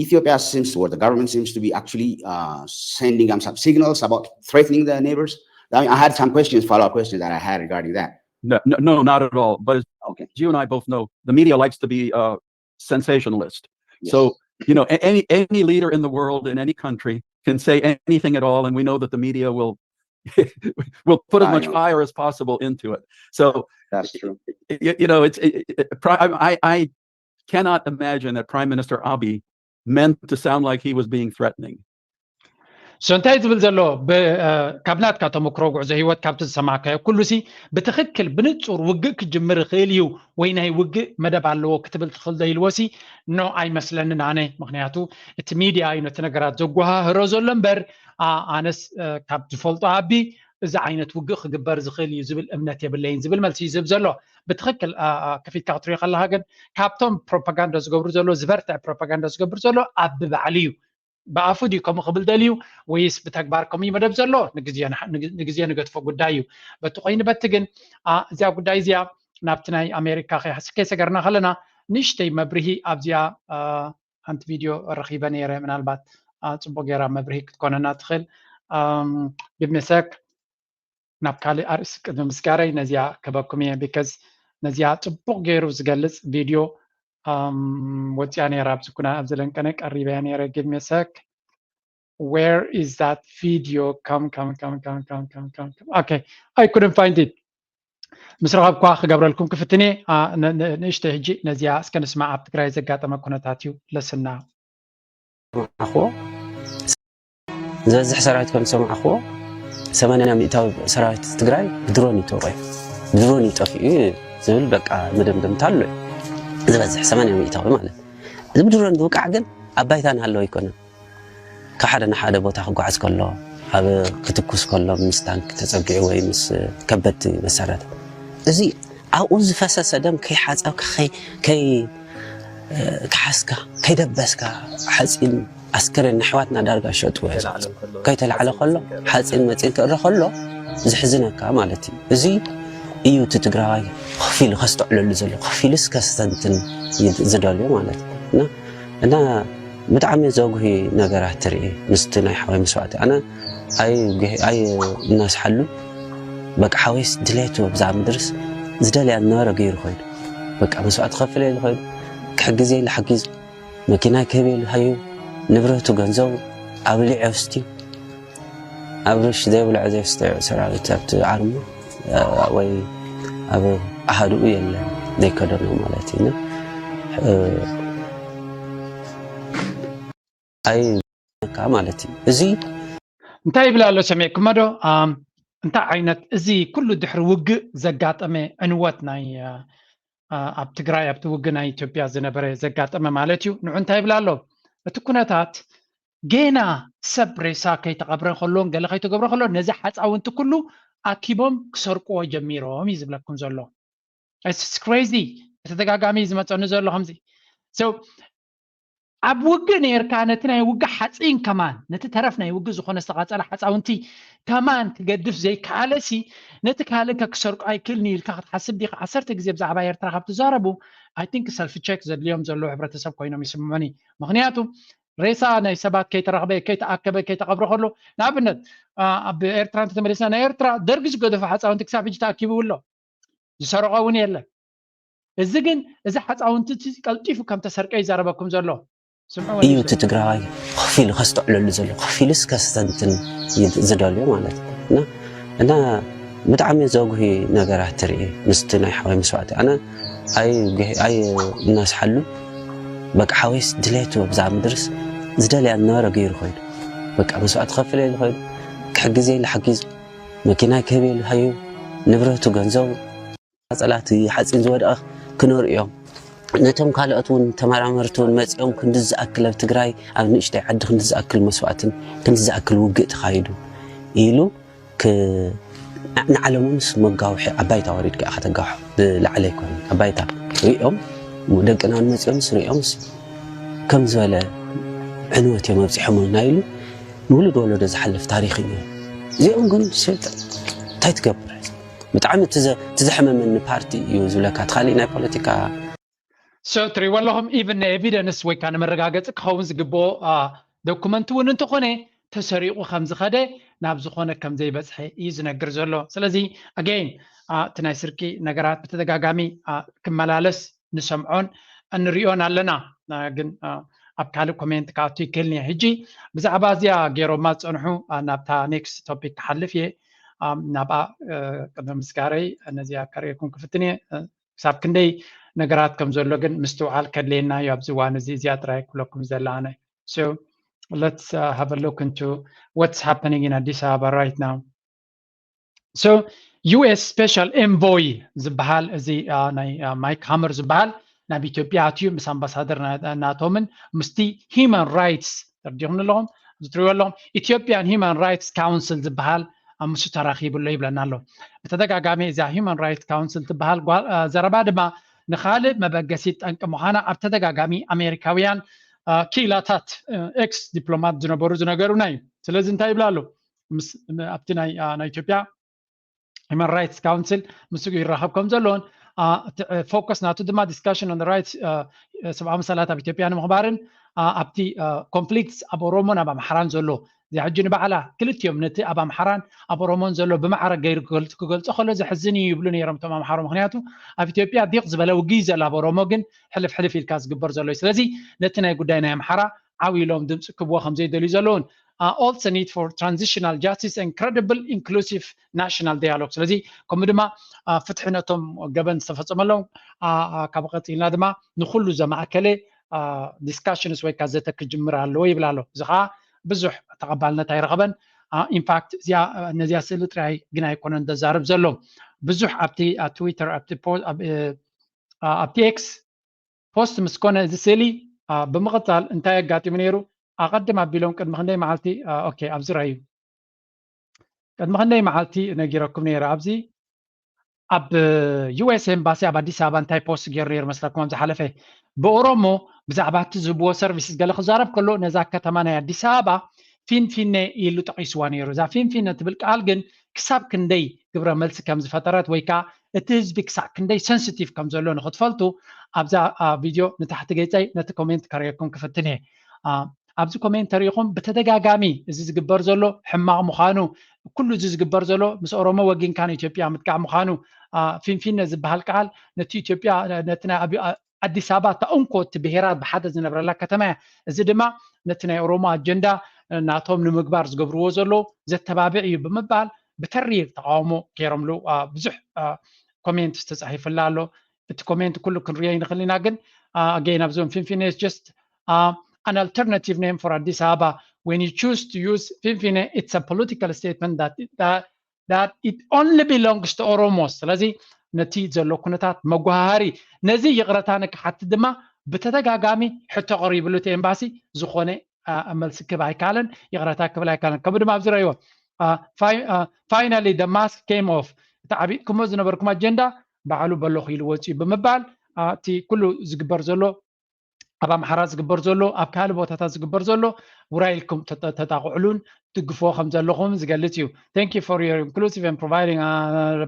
Ethiopia seems to, or the government seems to be actually uh, sending um, some signals about threatening the neighbors? I mean, I had some questions, follow-up questions that I had regarding that. No, no, no, not at all. But as Okay. you and I both know, the media likes to be uh, sensationalist. Yes. So you know, a- any any leader in the world in any country can say anything at all, and we know that the media will will put as I much know. fire as possible into it. So That's true. you, you know, it's it, it, pri- I, I I cannot imagine that Prime Minister Abiy meant to sound like he was being threatening. So እንታይ ዝብል ዘሎ ብ- እ፣ ካብ ናትካ ተመክሮ ጉዕዞ ህይወት ካብቲ ዝሰማዕካዮ ኩሉ ሲ ብትኽክል ብንጹር ውግእ ክጅምር ይኽእል እዩ ወይ ናይ ውግእ መደብ ኣለዎ ክትብል ትኽእል ዶ ኢልዎ ሲ ኖ ኣይመስለንን ኣነ። ምክንያቱ እቲ ሚድያ እዩ ነቲ ነገራት ዘጓሃህሮ ዘሎ እምበር ኣ- ኣነስ እ፣ ካብ ዝፈልጦ ኣቢ እዚ ዓይነት ውግእ ክግበር ዝኽእል እዩ ዝብል እምነት የብለይን ዝብል መልሲ እዩ ዝህብ ዘሎ። ብትኽክል ኣ- ኣ፣ ከፊትካ ክትሪኦ ከለካ ግን ካብቶም ፕሮፓጋንዳ ዝገብሩ ዘሎ ዝበርትዕ ፕሮፓጋንዳ ዝገብር ዘሎ ኣቢ ባዕሉ እዩ። ብኣፉ ድዩ ከምኡ ክብል ደልዩ ወይስ ብተግባር ከምኡ እዩ መደብ ዘሎ ንግዜ ንሓ- ንግ- ንግዜ ንገድፎ ጉዳይ እዩ። በቲ ኮይኑ በቲ ግን ኣ፣ እዚኣ ጉዳይ እዚኣ ናብቲ ናይ ኣሜሪካ ከይሓስ- ከይሰገርና ከለና ንእሽተይ መብርሂ ኣብዚኣ ኣ፣ ሓንቲ ቪድዮ ረኺበ ነይረ። ምናልባት ኣ፣ ፅቡቅ ገይራ መብርሂ ክትኮነና ትኽእል። ኣም፣ ብመሰክ ናብ ካልእ ኣርእስቲ ቅድሚ ምስጋረይ ነዚኣ ክበኩም እየ። ቢካዝ ነዚኣ ፅቡቅ ገይሩ ዝገልፅ ቪድዮ ኣም፣ ወፂኣ ነይራ ኣብዚ ኩና ኣብዚ ለንቀነ ቀሪበያ ነይረ። Give me a sec. Where is that video? Come, come, come, come, come, come, come, come. Okay, I couldn't find it. ምስ ረኸብኳ ክገብረልኩም ክፍትን እየ። ኣ፣ ን- ን- ንእሽተይ ሕጂ ነዚኣ እስከ ንስማዕ። ኣብ ትግራይ ዘጋጠመ ኩነታት እዩ ለስና ዝሰማዕኽዎ ዝበዝሕ ሰራዊት ከም ዝሰማዕኽዎ ሰማንያ ሚእታዊ ሰራዊት ትግራይ ብድሮን እዩ ተወቒዑ፣ ብድሮን እዩ ጠፊኡ ዝብል በቃ መደምደምታ ኣሎ እዩ። ዝበዝሕ ሰማንያ ሚእታዊ ማለት እዚ ብድሮን ዝውቃዕ ግን ኣብ ባይታ እናሃለወ ኣይኮነን። ካብ ሓደ ንሓደ ቦታ ክጓዓዝ ከሎ ኣብ ክትኩስ ከሎ ምስ ታንክ ተፀጊዑ ወይ ምስ ከበድቲ መሳርያታት እዚ ኣብኡ ዝፈሰሰ ደም ከይሓፀብካ ከይ- ከይ- እ፣ ከሓስካ ከይደበስካ ሓፂን ኣስከሬን ኣሕዋትና ዳርጋ ሸጥዎ እዮም ዝወፁ። ከይተላዕለ ከሎ ሓፂን መፂን ክእረ ከሎ ዝሕዝነካ ማለት እዩ። እዚ እዩ እቲ ትግራዋይ ከፊሉ ከስተዕለሉ ዘሎ ከፊሉስ ከስተንትን ዝደልዮ ማለት እዩ። እና እና ብጣዕሚ ዘጉሂ ነገራት ትርኢ ምስቲ ናይ ሓወይ መስዋእቲ ኣነ ኣይ ኣይ እናስሓሉ በቃ ሓወይስ ድሌቱ ኣብዛ ምድርስ ዝደልያ ዝነበረ ገይሩ ኮይኑ በቃ መስዋእቲ ከፍለ ኢሉ ኮይኑ ክሕግዘ ኢሉ ሓጊዙ መኪና ክህብ ኢሉ ሃዩ ንብረቱ ገንዘቡ ኣብሊዑ ኣስትዩ ኣብ ርሽ ዘይብልዖ ዘይስተዮ ሰራዊት ኣብቲ ኣርማ ወይ ኣብ ኣሃዱኡ የለን ዘይከደኖ ማለት እዩ። ኣይ ማለት እዩ እዚ እንታይ ይብል ኣሎ ሰሚዕኩሞ ዶ? ኣም፣ እንታይ ዓይነት እዚ ኩሉ ድሕሪ ውግእ ዘጋጠመ ዕንወት ናይ ኣ፣ ኣብ ትግራይ ኣብቲ ውግእ ናይ ኢትዮጵያ ዝነበረ ዘጋጠመ ማለት እዩ። ንዑ እንታይ ይብል ኣሎ? እቲ ኩነታት ገና ሰብ ሬሳ ከይተቐብረ ከሎን ገለ ከይተገብረ ከሎ ነዚ ሓፃውንቲ ኩሉ ኣኪቦም ክሰርቅዎ ጀሚሮም እዩ ዝብለኩም ዘሎ። It's crazy። ብተደጋጋሚ እዩ ዝመፀኒ ዘሎ ከምዚ። So ኣብ ውግእ ነርካ ነቲ ናይ ውግእ ሓፂን ከማን ነቲ ተረፍ ናይ ውግእ ዝኾነ ዝተቓፀለ ሓፃውንቲ ከማን ክገድፍ ዘይከኣለሲ ነቲ ካልእ ከክሰርቁ ኣይክእልን እዩ ኢልካ ክትሓስብ ዲኻ? ዓሰርተ ግዜ ብዛዕባ ኤርትራ ካብ ትዛረቡ I think self check ዘድልዮም ዘለዉ ሕብረተሰብ ኮይኖም ይስምዑኒ። ምክንያቱ ሬሳ ናይ ሰባት ከይተረኽበ ከይተኣከበ ከይተቐብረ ከሎ ንኣብነት ኣ፣ ኣብ ኤርትራ እንተተመሊስና ናይ ኤርትራ ደርጊ ዝገደፉ ሓፃውንቲ ክሳብ ሕጂ ተኣኪቡ ኣሎ። ዝሰረቐ እውን የለን። እዚ ግን እዚ ሓፃውንቲ እቲ ቀልጢፉ ከም ተሰርቀ ይዛረበኩም ዘሎ። ስምዑ እዩ እቲ ትግራዋይ ከፊሉ ከስተዕለሉ ዘሎ ከፊሉስ ከስተንትን ዝደልዮ ማለት እዩ። እና እና ብጣዕሚ ዘጉሂ ነገራት ትርኢ ምስቲ ናይ ሓወይ መስዋእቲ ኣነ ኣይ ኣይ እናስሓሉ በቃ ሓወይስ ድሌቱ ኣብዛ ምድርስ ዝደልያ ዝነበረ ገይሩ ኮይኑ በቃ መስዋእቲ ከፍለ ኢሉ ኮይኑ ክሕግዘ ኢሉ ሓጊዙ መኪና ክህብ ኢሉ ሃዩ ንብረቱ ገንዘቡ ጸላቲ ሓፂን ዝወደቐ ክነርእዮም ነቶም ካልኦት እውን ተመራመርቲ እውን መፂኦም ክንዲ ዝኣክል ኣብ ትግራይ ኣብ ንእሽተይ ዓዲ ክንዲ ዝኣክል መስዋእትን ክንዲ ዝኣክል ውግእ ተኻይዱ ኢሉ ክ- ንዓለምንስ መጋውሒ ኣባይታ ወሪድካ ኢኻ ተጋውሖ ብላዕሊ ኣይኮነ ኣባይታ ሪኦም ደቅና ንመፅኦምስ ሪኦምስ ከም ዝበለ ዕንወት እዮም ኣብፂሖምልና ኢሉ ንውሉድ ወለዶ ዝሓልፍ ታሪኽ እዩ። እዚኦም ግን ሰብ እንታይ ትገብር? ብጣዕሚ እቲ ዘ- እቲ ዘሕመመኒ ፓርቲ እዩ ዝብለካ። እቲ ካሊእ ናይ ፖለቲካ So ትሪእዎ ኣለኹም፣ ኢቭን ናይ ኤቪደንስ ወይ ከዓ ንመረጋገፂ ክኸውን ዝግብኦ ዶኩመንት እውን እንተኾነ ተሰሪቑ ከም ዝኸደ ናብ ዝኾነ ከም ዘይበፅሐ እዩ ዝነግር ዘሎ። ስለዚ ኣገይን እቲ ናይ ስርቂ ነገራት ብተደጋጋሚ ክመላለስ ንሰምዖን እንሪኦን ኣለና። ግን ኣብ ካልእ ኮሜንት ክኣቱ ይክእልኒ። ሕጂ ብዛዕባ እዚኣ ገይሮማ ዝፀንሑ ናብታ ኔክስት ቶፒክ ክሓልፍ እየ። ናብኣ ቅድሚ ምስጋረይ ነዚኣ ከርእየኩም ክፍትን እየ። ክሳብ ክንደይ ነገራት ከም ዘሎ ግን ምስትውዓል ከድልየና እዩ ኣብዚ እዋን እዚ። እዚኣ ጥራይ ክብለኩም ዘለኣነ። So let's uh, have a look into what's happening in Addis Ababa right now. So U S Special Envoy ዝበሃል እዚ ናይ ማይክ ሃመር ዝበሃል ናብ ኢትዮጵያ ኣትዩ ምስ ኣምባሳደር ናቶምን ምስቲ ሂማን ራይትስ ተርዲኹም ኣለኹም እዚ ትሪእዎ ኣለኹም ኢትዮጵያን ሂማን ራይትስ ካውንስል ዝበሃል ኣብ ምስ ተራኺቡ ኣሎ ይብለና ኣሎ። ብተደጋጋሚ እዛ ሂማን ራይትስ ካውንስል ትበሃል ዘረባ ድማ ንካልእ መበገሲ ጠንቂ ምዃና ኣብ ተደጋጋሚ ኣሜሪካውያን ክኢላታት ኤክስ ዲፕሎማት ዝነበሩ ዝነገሩና እዩ። ስለዚ እንታይ ይብላ ኣሎ ኣብቲ ናይ ኢትዮጵያ ሂማን ራይትስ ካውንስል ምስኡ ይራኸብ ከም ዘለዎን ፎከስ ናቱ ድማ ዲስካሽን ኦን ራይትስ ሰብኣዊ መሰላት ኣብ ኢትዮጵያ ንምኽባርን ኣብቲ ኮንፍሊክትስ ኣብ ኦሮሞን ኣብ ኣምሓራን ዘሎ እዚኣ ሕጂ ንባዕላ ክልቲኦም ነቲ ኣብ ኣምሓራን ኣብ ኦሮሞን ዘሎ ብማዕረ ገይሩ ክገልጾ ከሎ ዘሕዝን እዩ ይብሉ ነይሮም እቶም ኣምሓሮ። ምክንያቱ ኣብ ኢትዮጵያ ዲቕ ዝበለ ውግይ ዘሎ ኣብ ኦሮሞ ግን ሕልፍ ሕልፍ ኢልካ ዝግበር ዘሎ እዩ። ስለዚ ነቲ ናይ ጉዳይ ናይ ኣምሓራ ዓው ኢሎም ድምፂ ክብዎ ከም ዘይደልዩ ዘለውን also need for transitional justice and credible inclusive national dialogue። ስለዚ ከምኡ ድማ ፍትሒ ነቶም ገበን ዝተፈፀመሎም ካብ ቀፂልና ድማ ንኩሉ ዘማእከለ ዲስካሽንስ ወይ ከዓ ዘተ ክጅምር ኣለዎ ይብል ኣሎ። እዚ ከዓ ብዙሕ ተቐባልነት ኣይረኸበን። ኢንፋክት እዚኣ ነዚኣ ስእሊ ጥራይ ግን ኣይኮነን ዘዛርብ ዘሎ ብዙሕ ኣብቲ ትዊተር ኣብቲ ኤክስ ፖስት ምስ ኮነ እዚ ስእሊ ብምቕፃል እንታይ ኣጋጢሙ ነይሩ? ኣቐድም ኣቢሎም ቅድሚ ክንደይ መዓልቲ ኦኬ ኣብዚ ረኣዩ ቅድሚ ክንደይ መዓልቲ ነጊረኩም ነይረ ኣብዚ ኣብ ዩኤስ ኤምባሲ ኣብ ኣዲስ ኣበባ እንታይ ፖስት ገይሩ ነይሩ መስለኩም ኣብ ዝሓለፈ ብኦሮሞ ብዛዕባ እቲ ዝህብዎ ሰርቪስስ ገለ ክዛረብ ከሎ ነዛ ከተማ ናይ ኣዲስ ኣበባ ፊንፊነ ኢሉ ጠቒስዋ ነይሩ። እዛ ፊንፊነ ትብል ቃል ግን ክሳብ ክንደይ ግብረ መልሲ ከም ዝፈጠረት ወይ ከዓ እቲ ህዝቢ ክሳዕ ክንደይ ሰንስቲቭ ከም ዘሎ ንክትፈልጡ ኣብዛ ቪድዮ ንታሕቲ ገፀይ ነቲ ኮሜንት ከርእየኩም ክፍትን እየ። ኣብዚ ኮሜንት ተሪኢኹም ብተደጋጋሚ እዚ ዝግበር ዘሎ ሕማቕ ምዃኑ ኩሉ እዚ ዝግበር ዘሎ ምስ ኦሮሞ ወጊንካ ንኢትዮጵያ ምጥቃዕ ምዃኑ ፊንፊነ ዝበሃል ቃል ነቲ ኢትዮጵያ ነቲ ናይ ኣዲስ ኣበባ እታ እንኮ እቲ ብሄራት ብሓደ ዝነብረላ ከተማ እያ። እዚ ድማ ነቲ ናይ ኦሮሞ ኣጀንዳ ናቶም ንምግባር ዝገብርዎ ዘለዉ ዘተባብዕ እዩ ብምባል ብተሪር ተቃውሞ ገይሮምሉ ብዙሕ ኮሜንት ተፃሒፍላ ኣሎ። እቲ ኮሜንት ኩሉ ክንሪኦ ይንኽእል ኢና ግን ኣገይን ኣብዞም ፊንፊኔ just an alternative name for Addis Ababa when you choose to use Finfine it's a political statement that that, that it only belongs to Oromos ስለዚ ነቲ ዘሎ ኩነታት መጓሃሪ ነዚ ይቕረታ ንክሓቲ ድማ ብተደጋጋሚ ሕቶ ቀሪብሉ እቲ ኤምባሲ ዝኾነ መልሲ ክብ ኣይካለን ይቕረታ ክብል ኣይካለን ከምኡ ድማ ኣብዚ ረእይዎ finally the mask came off እቲ ዓቢጥኩሞ ዝነበርኩም ኣጀንዳ ባዕሉ በለኹ ኢሉ ወፅዩ ብምባል እቲ ኩሉ ዝግበር ዘሎ ኣብ ኣምሓራ ዝግበር ዘሎ ኣብ ካልእ ቦታታት ዝግበር ዘሎ ውራይ ኢልኩም ተጣቕዕሉን ትድግፍዎ ከም ዘለኹም ዝገልፅ እዩ። Thank you for your inclusive and providing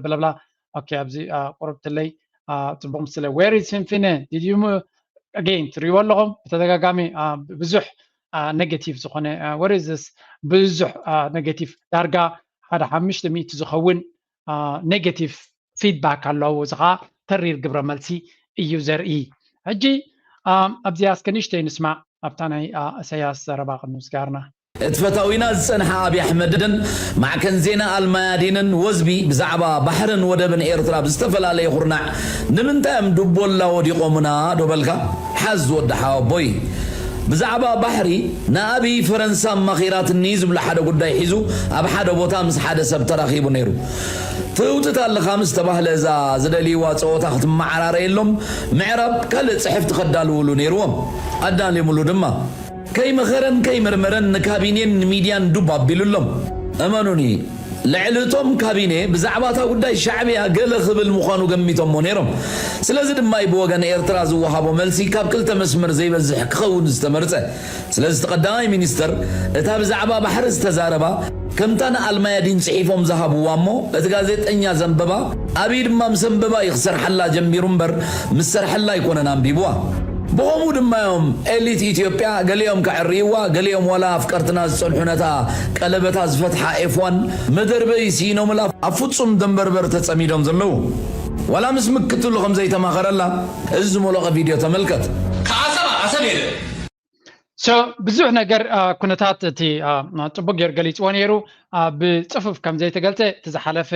ብለብላ ኦኬ ኣብዚ ቁርብትለይ ፅቡቅ ምስለ where is Finfine did you again ትሪእዎ ኣለኹም ብተደጋጋሚ ብዙሕ negative ዝኾነ where is this ብዙሕ negative ዳርጋ ሓደ ሓሙሽተ ሚእቲ ዝኸውን negative feedback ኣለዎ እዚ ከዓ ተሪር ግብረ መልሲ እዩ ዘርኢ ሕጂ ኣብዚኣ እስከ ንእሽተይ ንስማዕ ኣብታ ናይ እሰያስ ዘረባ ቅድሚ ምስጋርና እቲ ፈታዊና ዝጸንሐ ኣብይ ኣሕመድን ማዕከን ዜና ኣልማያዲንን ወዝቢ ብዛዕባ ባሕርን ወደብን ኤርትራ ብዝተፈላለየ ኩርናዕ ንምንታይ እዮም ዱቦላ ወዲቖምና ዶ በልካ? ሓዝ ወዲ ሓወቦይ። ብዛዕባ ባሕሪ ንኣብይ ፈረንሳ ኣማኺራትኒ ዝብሎ ሓደ ጉዳይ ሒዙ ኣብ ሓደ ቦታ ምስ ሓደ ሰብ ተራኺቡ ነይሩ። ትህውትት ኣለኻ ምስ ተባህለ እዛ ዝደልይዋ ጸወታ ክትመዓራረየሎም ምዕራብ ካልእ ጽሕፍቲ ከዳልውሉ ነይርዎም። ኣዳሊሙሉ ድማ። ከይመኸረን ከይመርመረን ንካቢኔን ንሚድያን ዱብ ኣቢሉሎም። እመኑኒ ልዕሊ እቶም ካቢኔ ብዛዕባ እታ ጉዳይ ሻዕብያ ገለ ክብል ምዃኑ ገሚቶሞ ነይሮም። ስለዚ ድማ እዩ ብወገን ኤርትራ ዝወሃቦ መልሲ ካብ ክልተ መስመር ዘይበዝሕ ክኸውን ዝተመርጸ። ስለዚ እቲ ቀዳማይ ሚኒስተር እታ ብዛዕባ ባሕሪ ዝተዛረባ ከምታ ንኣልማያዲን ጽሒፎም ዝሃብዋ እሞ እቲ ጋዜጠኛ ዘንበባ ኣብይ ድማ ምስ ኣንበባ እዩ ክሰርሓላ ጀሚሩ እምበር ምስ ሰርሐላ ኣይኮነን ኣንቢብዋ። ብኸምኡ ድማ እዮም ኤሊት ኢትዮጵያ ገሊኦም ከዕርይዋ፣ ገሊኦም ዋላ ኣፍቀርትና ዝጸንሑ ነታ ቀለበታ ዝፈትሓ ኤፍዋን መደርበይ ስኢኖምላ ኣብ ፍጹም ደንበርበር ተጸሚዶም ዘለዉ። ዋላ ምስ ምክትሉ ከም ዘይተማኸረላ እዚ ዝመለቐ ቪድዮ ተመልከት። ከዓሰብ ዓሰብ የለ። So ብዙሕ ነገር ኩነታት እቲ ጽቡቅ ገይሩ ገሊፅዎ ነይሩ። ብፅፉፍ ከም ዘይተገልፀ እቲ ዝሓለፈ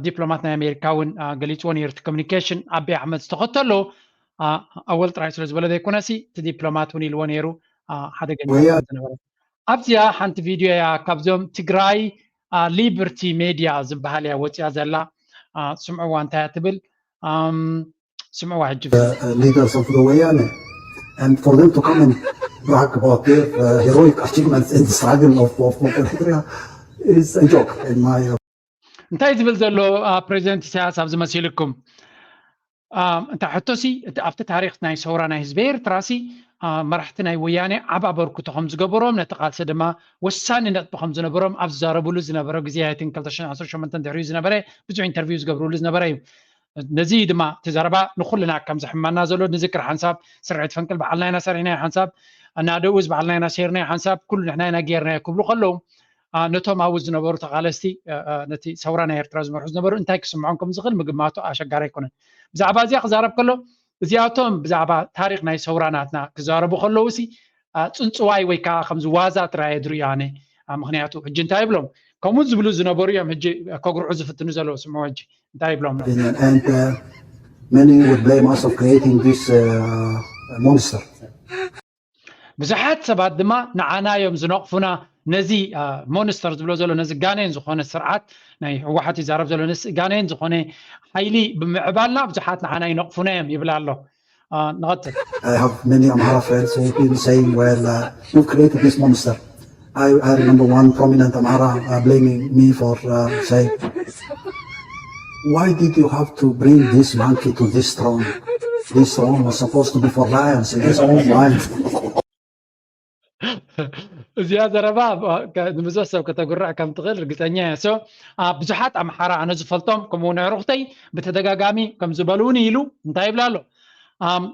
ዲፕሎማት ናይ ኣሜሪካ እውን ገሊፅዎ ነይሩ። እቲ ኮሚኒኬሽን ኣቢ ኣሕመድ ዝተኸተሎ ኣወል ጥራይ ስለ ዝበለ ዘይኮነሲ እቲ ዲፕሎማት እውን ኢልዎ ነይሩ። ሓደገኛ ዝነበረ ኣብዚኣ ሓንቲ ቪድዮ እያ ካብዞም ትግራይ ሊበርቲ ሜድያ ዝበሃል እያ ወፅያ ዘላ። ስምዕዋ እንታይ እያ ትብል? ስምዕዋ ሕጂ leaders of the ወያነ and for them to come and brag about their uh, heroic achievements in the struggle of, of, of Eritrea is a joke in my እንታይ ዝብል ዘሎ ፕሬዚደንት ኢሳያስ ኣብዚ መሲልኩም? እንታይ ሕቶሲ ኣብቲ ታሪክ ናይ ሰውራ ናይ ህዝቢ ኤርትራሲ መራሕቲ ናይ ወያኔ ዓብ ኣበርክቶ ከም ዝገበሮም ነቲ ቃልሲ ድማ ወሳኒ ነጥቢ ከም ዝነበሮም ኣብ ዝዛረብሉ ዝነበረ ግዜ ኣይትን ክልተ ሽሕን ዓሰርተ ሸሞንተን ድሕሪኡ ዝነበረ ብዙሕ ኢንተርቪው ዝገብርሉ ዝነበረ እዩ። ነዚ ድማ እቲ ዘረባ ንኩልና ከም ዘሕመና ዘሎ ንዝክር ሓንሳብ ስርዒት ፈንቅል በዓልና ኢና ሰሪሕናዮ ሓንሳብ ናደውዝ በዓልና ኢና ሴርናዮ ሓንሳብ ኩሉ ንሕና ኢና ጌርናዮ ክብሉ ከለዉ ነቶም ኣብኡ ዝነበሩ ተቓለስቲ ነቲ ሰውራ ናይ ኤርትራ ዝመርሑ ዝነበሩ እንታይ ክስምዖም ከም ዝኽእል ምግማቱ ኣሸጋሪ ኣይኮነን። ብዛዕባ እዚኣ ክዛረብ ከሎ እዚኣቶም ብዛዕባ ታሪክ ናይ ሰውራ ናትና ክዛረቡ ከለዉ ሲ ፅንፅዋይ ወይ ከዓ ከምዚ ዋዛ ጥራይ እየ ዝርእዮ ኣነ። ምክንያቱ ሕጂ እንታይ ይብሎም ከምኡ ዝብሉ ዝነበሩ እዮም ሕጂ ከጉርዑ ዝፍትኑ ዘለዉ። ስምዑ ሕጂ እንታይ ይብሎም ነው? And uh, many would blame us of creating this uh, monster. ብዙሓት ሰባት ድማ ንዓና እዮም ዝነቕፉና። ነዚ ሞንስተር ዝብሎ ዘሎ ነዚ ጋኔን ዝኾነ ስርዓት ናይ ህወሓት ይዛረብ ዘሎ ነዚ ጋኔን ዝኾነ ሓይሊ ብምዕባልና ብዙሓት ንዓና ይነቕፉና እዮም ይብል ኣሎ። ንቐጽል። I have many Amhara friends who've been saying, well, uh, you've created this monster. I, I remember one prominent Amhara uh, blaming me for uh, saying, why did you have to bring this monkey to this throne? This throne was supposed to be for lions in his own mind. እዚኣ ዘረባ ንብዙሕ ሰብ ከተጉርዕ ከም ትኽእል ርግፀኛ እየ። ብዙሓት ኣምሓራ ኣነ ዝፈልጦም ከምኡ ንዕሩኽተይ ብተደጋጋሚ ከም ዝበልውኒ ኢሉ እንታይ ይብላ ኣሎ?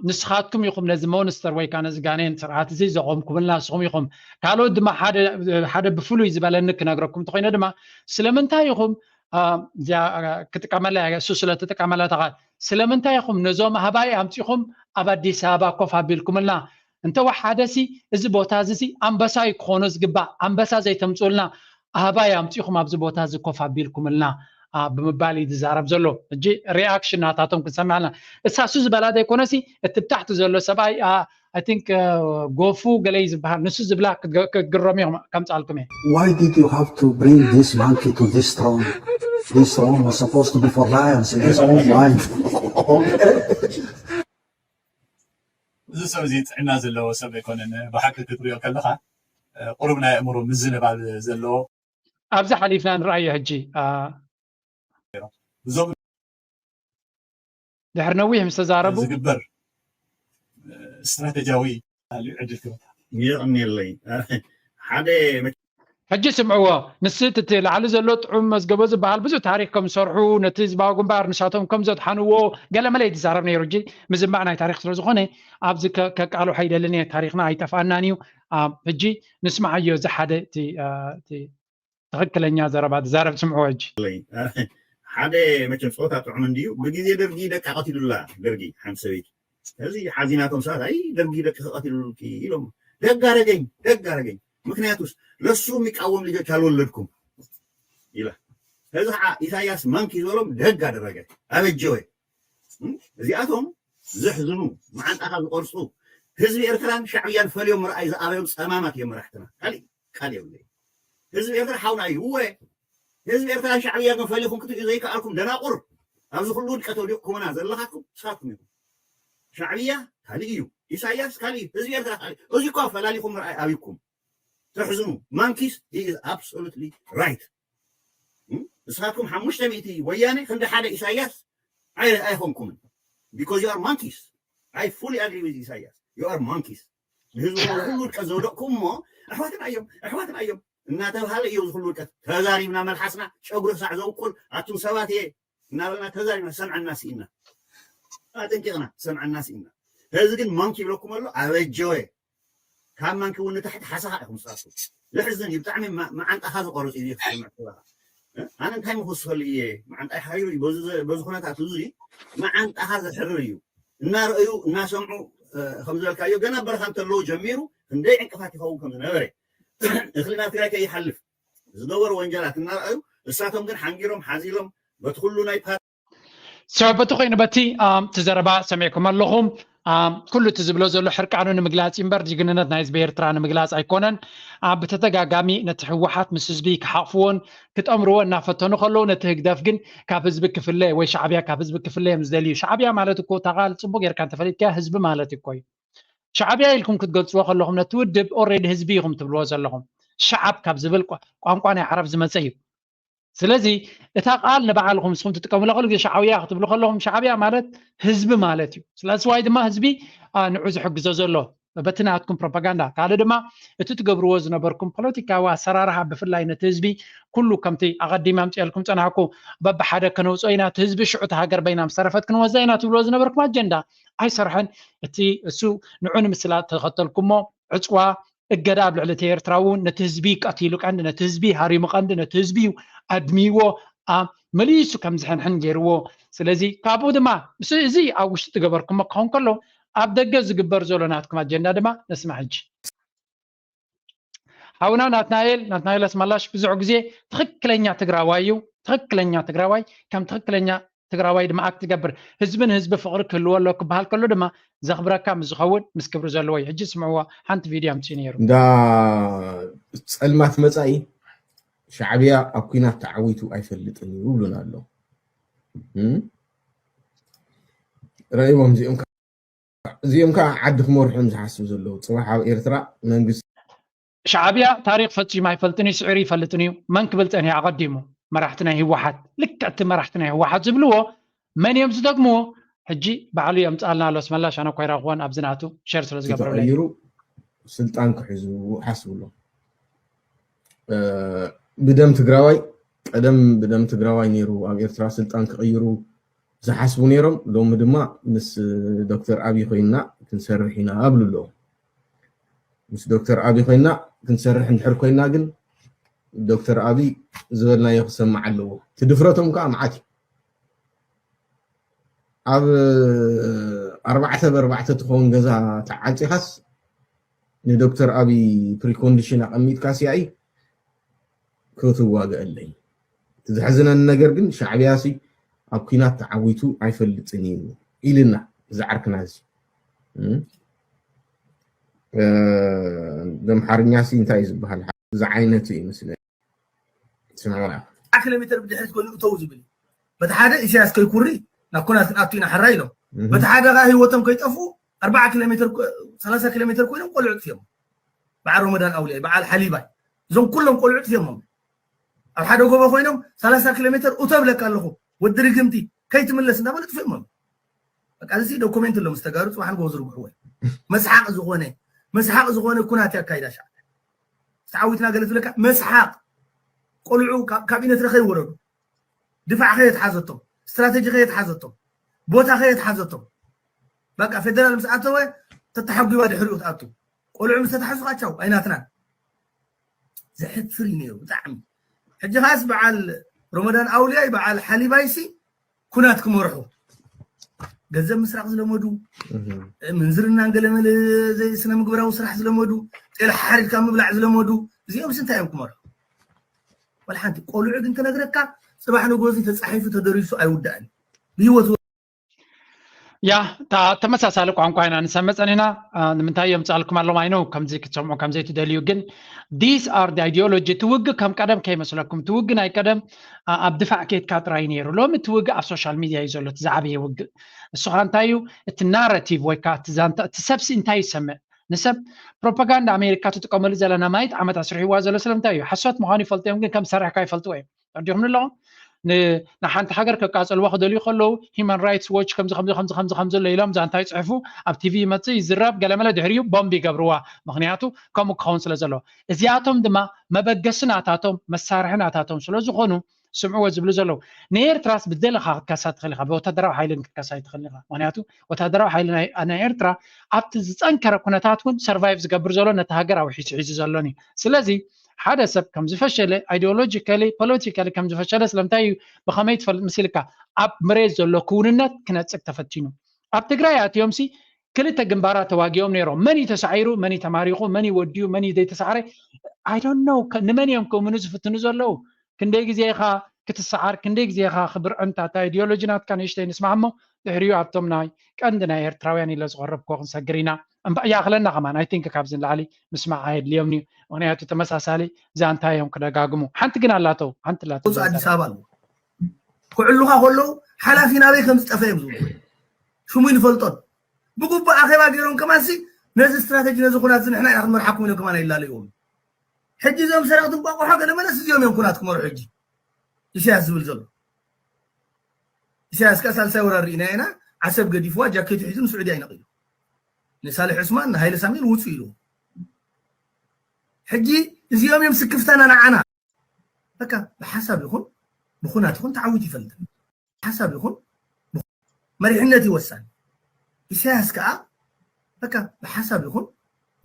ንስኻትኩም ኢኹም ነዚ ሞንስተር ወይ ከዓ ነዚ ጋኔን ስርዓት እዚ ዘቆምኩምልና ንስኹም ኢኹም። ካልኦት ድማ ሓደ ብፍሉይ ዝበለኒ ክነግረኩም እንተኮይነ ድማ ስለምንታይ ኢኹም እዚኣ ክጥቀመላ እያ እሱ ስለትጥቀመላ ተቃል ስለምንታይ ኢኹም ነዞም ኣህባይ ኣምፂኹም ኣብ ኣዲስ ኣበባ ኮፍ ኣቢልኩምልና? እንተወሓደሲ እዚ ቦታ እዚ ኣንበሳ እዩ ክኾኖ ዝግባእ። ኣንበሳ ዘይተምፅኡልና ኣህባይ ኣምፂኹም ኣብዚ ቦታ እዚ ኮፍ ኣቢልኩምልና ብምባል እዩ ዝዛረብ ዘሎ። ሕጂ ሪኣክሽን ናታቶም ክንሰምዕ ኣለና። እሳ እሱ ዝበላ ዘይኮነሲ እቲ ብታሕቲ ዘሎ ሰብኣይ I think ጎፉ ገለይ ዝበሃል ንሱ ዝብላ ክትግረሙ እዮም ከምፃልኩም እየ። Why did you have to bring this monkey to this throne? This throne was supposed to be for lions in his own mind. እዚ ሰብ እዚ ጥዕና ዘለዎ ሰብ ኣይኮነን። ብሓቂ ክትሪኦ ከለካ ቁሩብ ናይ ኣእምሮ ምዝንባል ዘለዎ ኣብዚ ሓሊፍና ንርኣዮ ሕጂ እዞም ድሕሪ ነዊሕ ምስ ተዛረቡ ዝግበር ስትራተጂያዊ ዕድል ክህበካ የቕንየለይ ሓደ ሕጂ ስምዕዎ ንስቲ እቲ ላዕሊ ዘሎ ጥዑም መዝገቦ ዝበሃል ብዙሕ ታሪክ ከም ዝሰርሑ ነቲ ህዝባዊ ግንባር ንሳቶም ከም ዘድሓንዎ ገለመለ እዩ ዝዛረብ ነይሩ። ሕጂ ምዝማዕ ናይ ታሪክ ስለ ዝኾነ ኣብዚ ከቃልሖ ኣይደልን እየ። ታሪክና ኣይጠፍኣናን እዩ። ሕጂ ንስምዓዮ እዚ ሓደ እቲ ትኽክለኛ ዘረባ ትዛረብ ስምዕዎ ሕጂ። ሓደ መቸም ፀወታ ጥዑም እንድዩ። ብግዜ ደርጊ ደቃ ቀቲሉላ ደርጊ ሓንቲ ሰበይቲ። ስለዚ ሓዚናቶም ሰባት ኣይ ደርጊ ደቂ ከቐቲሉልኪ ኢሎም ደግ ኣረገኝ ደግ ኣረገኝ። ምክንያቱስ ለሱ የሚቃወም ልጆች አልወለድኩም ይላል። ስለዚ ከዓ ኢሳያስ ማንኪ ዝበሎም ደግ ኣደረገ ኣበጀወ። እዚኣቶም ዘሕዝኑ መዓንጣኻ ዝቆርፁ ህዝቢ ኤርትራን ሻዕብያን ፈልዮም ምርኣይ ዝኣበዮም ፀማማት እዮም መራሕትና። ካሊእ ካሊእ የብለይ። ህዝቢ ኤርትራ ሓውና እዩ። እወ ህዝቢ ኤርትራን ሻዕብያ ግን ፈሊኹም ክትሪኡ ዘይከኣልኩም ደናቁር ኣብዚ ኩሉ ውድቀት ወዲቕኩምና ዘለኻትኩም ንስኻትኩም ኢኹም። ሻዕብያ ካሊእ እዩ። ኢሳያስ ካሊእ እዩ። ህዝቢ ኤርትራ ካሊእ እዩ። እዚ እኳ ፈላሊኹም ምርኣይ ኣብይኩም። ተሕዝኑ። Monkeys, he is absolutely right. ንስኻትኩም ሓሙሽተ ሚእቲ ወያነ ክንዲ ሓደ ኢሳያስ ኣይ ኣይኾንኩምን። Because you are monkeys. I fully agree with ኢሳያስ. You are monkeys. ንህዝቡ ውድቀት ዘውደቕኩም እሞ ኣሕዋትና እዮም ኣሕዋትና እዮም እናተባሃለ እዩ ዝኹሉ ውድቀት። ተዛሪብና መልሓስና ጨጉሪ ሳዕ ዘውቁል ኣቱም ሰባት እየ እናበልና ተዛሪብና ሰምዐና ስኢና ኣጠንቂቕና ሰምዐና ስኢና። ሕዚ ግን ማንኪ ይብለኩም ኣሎ ኣበጀወ ካብ ማንኪ እውን ንታሕቲ ሓሳኻ ኢኹም ስራሱ። ዘሕዝን እዩ ብጣዕሚ። መዓንጣኻ ዝቆርፅ እዩ ክትሰምዕ ትብላኻ። ኣነ እንታይ ምክስኸሉ እየ? መዓንጣይ ሓሪሩ እዩ። በዚ ኩነታት እዚ መዓንጣኻ ዘሕርር እዩ። እናረኣዩ እናሰምዑ ከም ዝበልካዮ ገና በረኻ እንተለዉ ጀሚሩ ክንደይ ዕንቅፋት ይኸውን ከም ዝነበረ እኽልና ትግራይ ከይሓልፍ ዝገበሩ ወንጀላት እናረኣዩ እሳቶም ግን ሓንጊሮም ሓዚሎም በቲ ኩሉ ናይ ፓ ሰበ በቲ ኮይኑ በቲ እቲ ዘረባ ሰሚዕኩም ኣለኹም። ኩሉ እቲ ዝብሎ ዘሎ ሕርቃኑ ንምግላፅ እምበር ጅግንነት ናይ ህዝቢ ኤርትራ ንምግላፅ ኣይኮነን። ብተደጋጋሚ ነቲ ህወሓት ምስ ህዝቢ ክሓቕፍዎን ክጠምርዎ እናፈተኑ ከለዉ ነቲ ህግደፍ ግን ካብ ህዝቢ ክፍለ ወይ ሻዕብያ ካብ ህዝቢ ክፍለ እዮም ዝደልዩ። ሻዕብያ ማለት እኮ እታ ቃል ፅቡቅ ጌርካ እንተፈሊጥካያ ህዝቢ ማለት እኮ እዩ። ሻዕብያ ኢልኩም ክትገልፅዎ ከለኹም ነቲ ውድብ ኦሬዲ ህዝቢ ኢኹም ትብልዎ ዘለኹም። ሸዓብ ካብ ዝብል ቋንቋ ናይ ዓረብ ዝመፀ እዩ። ስለዚ እታ ቃል ንባዕልኹም ንስኹም ትጥቀሙላ ኩሉ ግዜ ሻዕብያ ክትብሉ ከለኹም ሻዕብያ ማለት ህዝቢ ማለት እዩ። ስለዚ ዋይ ድማ ህዝቢ ንዑ ዝሕግዞ ዘሎ በቲ ናትኩም ፕሮፓጋንዳ። ካልእ ድማ እቲ ትገብርዎ ዝነበርኩም ፖለቲካዊ ኣሰራርሓ ብፍላይ ነቲ ህዝቢ ኩሉ ከምቲ ኣቐዲመ ኣምፅኤልኩም ፀናሕኩ በብሓደ ከነውፅኦ ኢና እቲ ህዝቢ ሽዑ እቲ ሃገር በይና ምስተረፈት ክንወዛ ኢና ትብልዎ ዝነበርኩም ኣጀንዳ ኣይሰርሐን። እቲ እሱ ንዑ ንምስላጥ ተኸተልኩሞ ዕፅዋ እገዳ ኣብ ልዕሊ እቲ ኤርትራ እውን ነቲ ህዝቢ ቀቲሉ ቀንዲ ነቲ ህዝቢ ሃሪሙ ቀንዲ ነቲ ህዝቢ እዩ ኣድሚዎ መሊሱ ከም ዝሕንሕን ገይርዎ። ስለዚ ካብኡ ድማ ምስ እዚ ኣብ ውሽጢ ትገበርኩሞ ክኸውን ከሎ ኣብ ደገ ዝግበር ዘሎ ናትኩም ኣጀንዳ ድማ ነስማ ሕጂ። ሓውና ናትናኤል ናትናኤል ኣስመላሽ ብዙሕ ግዜ ትኽክለኛ ትግራዋይ እዩ። ትኽክለኛ ትግራዋይ ከም ትኽክለኛ ትግራዋይ ድማ ኣክት ትገብር ህዝቢ ንህዝቢ ፍቕሪ ክህልዎ ኣሎ ክበሃል ከሎ ድማ ዘኽብረካ ምስ ዝኸውን ምስ ክብሪ ዘለዎ እዩ። ሕጂ ስምዕዎ ሓንቲ ቪድዮ ኣምፅኡ ነይሩ። እንዳ ፀልማት መፃኢ ሻዕብያ ኣብ ኩናት ተዓዊቱ ኣይፈልጥን እዩ ይብሉና ኣሎ። ረእይዎም እዚኦም እዚኦም ከዓ ዓዲ ክመርሑ እዮም ዝሓስቡ ዘለዉ። ፅባሕ ኣብ ኤርትራ መንግስቲ ሻዕብያ ታሪክ ፈፂሙ ኣይፈልጥን እዩ፣ ስዒሩ ይፈልጥን እዩ። መን ክብል ፀኒሑ ኣቐዲሙ? መራሕቲ ናይ ህወሓት። ልክዕ እቲ መራሕቲ ናይ ህወሓት ዝብልዎ መን እዮም ዝደግምዎ? ሕጂ ባዕሉ የምፅኣልና ኣሎ ኣስመላሽ፣ ኣነ እኳ ኣይረኣኽዎን ኣብዚ ናቱ ሸር ስለ ዝገበረለይ። ተቐይሩ ስልጣን ክሕዙ ሓስቡ ኣሎ። ብደም ትግራዋይ ቀደም ብደም ትግራዋይ ነይሩ ኣብ ኤርትራ ስልጣን ክቕይሩ ዝሓስቡ ነይሮም። ሎሚ ድማ ምስ ዶክተር ኣብይ ኮይንና ክንሰርሕ ኢና ኣብሉ ኣለዉ። ምስ ዶክተር ኣብይ ኮይንና ክንሰርሕ እንድሕር ኮይንና ግን ዶክተር ኣብይ ዝበልናዮ ክሰማዕ ኣለዎ። እቲ ድፍረቶም ከዓ መዓት እዩ። ኣብ ኣርባዕተ ብኣርባዕተ ትኸውን ገዛ ተዓፂኻስ ንዶክተር ኣብይ ፕሪኮንዲሽን ኣቐሚጥካስ ያኢ ክትዋገአለይ። እቲ ዘሕዝነኒ ነገር ግን ሻዕብያሲ ኣብ ኲናት ተዓዊቱ ኣይፈልጥን እዩ ኢልና እዚ ዓርክና እዚ። ብኣምሓርኛሲ እንታይ እዩ ዝበሃል? እዚ ዓይነት እዩ መስለኒ። ስምዑና። ኣርባዓ ኪሎ ሜትር ብድሕሪት ኮይኑ እተው ዝብል እዩ። በቲ ሓደ ኢሳያስ ከይኩሪ ናብ ኩናት ክንኣቱ ኢና ሕራይ ኢሎም። በቲ ሓደ ከዓ ህይወቶም ከይጠፍኡ ኣርባዓ ኪሎ ሜትር፣ ሰላሳ ኪሎ ሜትር ኮይኖም ቆልዑ ጥፊኦም። በዓል ሮመዳን ኣውሊያይ፣ በዓል ሓሊባይ፣ እዞም ኩሎም ቆልዑ ጥፊኦሞም። ኣብ ሓደ ጎቦ ኮይኖም ሰላሳ ኪሎ ሜትር እቶ ብለካ ኣለኹ ወዲ ርግምቲ ከይትምለስ እንዳበሉ ጥፊኦሞም። በቃ እዚ ዶኩሜንት ኣሎ ምስ ተጋሩ ፅባሕ ንጎ ዝርግሕዎ መስሓቅ ዝኾነ መስሓቅ ዝኾነ ኩናት ኣካይዳ ሻዕ ተዓዊትና ገለ ትብለካ መስሓቅ ቆልዑ ካብ ኢነትረ ከይወረዱ ድፋዕ ከየትሓዘቶም ስትራተጂ ከየትሓዘቶም ቦታ ከየትሓዘቶም በቃ ፌደራል ምስ ኣተወ ተተሓጒባ ድሕሪኡ ትኣቱ ቆልዑ ምስ ተታሕዙ ካቻው ኣይናትናን ዘሕፍር እዩ ነይሩ ብጣዕሚ ሕጂ ኻስ በዓል ሮመዳን ኣውልያይ በዓል ሓሊባይሲ ኩናት ክመርሑ ገንዘብ ምስራቅ ዝለመዱ ምንዝርናን ገለመለ ዘይስነ ምግባራዊ ስራሕ ዝለመዱ ጤል ሓሪድካ ምብላዕ ዝለመዱ እዚኦም እንታይ እዮም ክመርሑ ወላ ሓንቲ ቆልዑ ግን ክነግረካ ፅባሕ ንጎዚ ተፃሒፉ ተደሪሱ ኣይውዳእን ብህይወት ያ ተመሳሳሊ ቋንቋ ኢና ንሰምዕ ፀኒና ንምንታይ እዮም ፃልኩም ኣለዎም ኣይነው ከምዚ ክትሰምዑ ከምዘይትደልዩ ግን these are the ideology እቲ ውግእ ከም ቀደም ከይመስለኩም እቲ ውግእ ናይ ቀደም ኣብ ድፋዕ ከይድካ ጥራይ ነይሩ ሎሚ እቲ ውግእ ኣብ social media እዩ ዘሎ እቲ ዝዓበየ ውግእ እሱ ከዓ እንታይ እዩ እቲ narrative ወይ ከዓ እቲ ዛንታ እቲ ሰብሲ እንታይ ይሰምዕ ንሰብ propaganda ኣሜሪካ ትጥቀመሉ ዘላ ናማይት ዓመት ኣስርሕዋ ዘሎ ስለምንታይ እዩ ሓሶት ምዃኑ ይፈልጡ እዮም ግን ከም ዝሰርሕካ ይፈልጥዎ እዮም ተረዲኹም ኣለኹም። ንሓንቲ ሃገር ከቃፀልዋ ክደልዩ ከለዉ ሂማን ራይትስ ዎች ከምዚ ከምዚ ከምዚ ከምዚ ከምዚ ኣሎ ኢሎም ዛንታ ይፅሕፉ፣ ኣብ ቲቪ ይመፅእ ይዝረብ፣ ገለመለ ድሕሪኡ ቦምብ ይገብርዋ። ምክንያቱ ከምኡ ክኸውን ስለ ዘለዎ፣ እዚኣቶም ድማ መበገሲ ናታቶም መሳርሒ ናታቶም ስለ ዝኾኑ ስምዕዎ ዝብሉ ዘለዉ። ንኤርትራስ ብደለኻ ክትከሳ ትኽእል ኢኻ፣ ብወታደራዊ ሓይልን ክትከሳ ኣይትኽእልን ኢኻ። ምክንያቱ ወታደራዊ ሓይሊ ናይ ኤርትራ ኣብቲ ዝፀንከረ ኩነታት እውን ሰርቫይቭ ዝገብር ዘሎ ነቲ ሃገር ኣውሒሱ ሒዙ ዘሎን እዩ። ስለዚ ሓደ ሰብ ከም ዝፈሸለ፣ ኣይዲዮሎጂካሊ ፖለቲካሊ ከም ዝፈሸለ ስለምንታይ እዩ? ብኸመይ ትፈልጥ ምስ ኢልካ፣ ኣብ መሬት ዘሎ ክውንነት ክነፅግ ተፈቲኑ። ኣብ ትግራይ ኣትዮምሲ ክልተ ግንባራት ተዋጊኦም ነይሮም። መን እዩ ተሳዒሩ፣ መን እዩ ተማሪኹ፣ መን እዩ ወዲዩ፣ መን እዩ ዘይተሳዕረ፣ I don't know። ንመን እዮም ክእምኑ ዝፍትኑ ዘለዉ? ክንደይ ግዜ ኢኻ ክትሰዓር፣ ክንደይ ግዜ ኢኻ ክብርዕንታ? እታ ኣይዲዮሎጂ ናትካ ንእሽተይ ንስማዕ እሞ፣ ድሕሪኡ ኣብቶም ናይ ቀንዲ ናይ ኤርትራውያን ኢለ ዝቐረብክዎ ክንሰግር ኢና። እምበ-፣ ይኣኽለና ከማን፣ I think፣ ካብዚ ንላዕሊ ምስማዕ ኣየድልዮም እዩ። ምክንያቱ ተመሳሳሊ ዛንታ እዮም ክደጋግሙ። ሓንቲ ግን ኣላተው፣ ሓንቲ ኣላተው። ኣዲስ ኣበባ ኣለዉ። ክዕሉኻ ከለዉ ሓላፊ ናበይ ከም ዝጠፈ እዮም ዝብሉ። ሽሙ ይንፈልጦን። ብግቡእ ኣኼባ ገይሮም ከማንሲ ነዚ ስትራተጂ፣ ነዚ ኩናት እዚ ንሕና ኢና ክንመርሓኩም ኢሎም ከማን ይላለይዎም። ሕጂ እዞም ሰረቕቲ እንቋቑሖ ገለ መለስ እዚኦም እዮም ኩናት ክመርሑ። ሕጂ ኢሳያስ ዝብል ዘሎ፣ ኢሳያስ ከ ሳልሳይ ወራር ርኢና ኢና። ዓሰብ ገዲፍዋ፣ ጃኬቱ ሒዙ ንስዑድያ ይነቒሉ። ንሳልሕ ዑስማን፣ ንሃይለ ሳሙኤል ውፁ ኢሉ። ሕጂ እዚኦም እዮም ስክፍታና ንዓና። በቃ ብሓሳብ ይኹን ብኹናት ይኹን ተዓዊቱ ይፈልጥ። ሓሳብ ይኹን መሪሕነት እዩ ወሳኒ። ኢሳያስ ከዓ በቃ ብሓሳብ ይኹን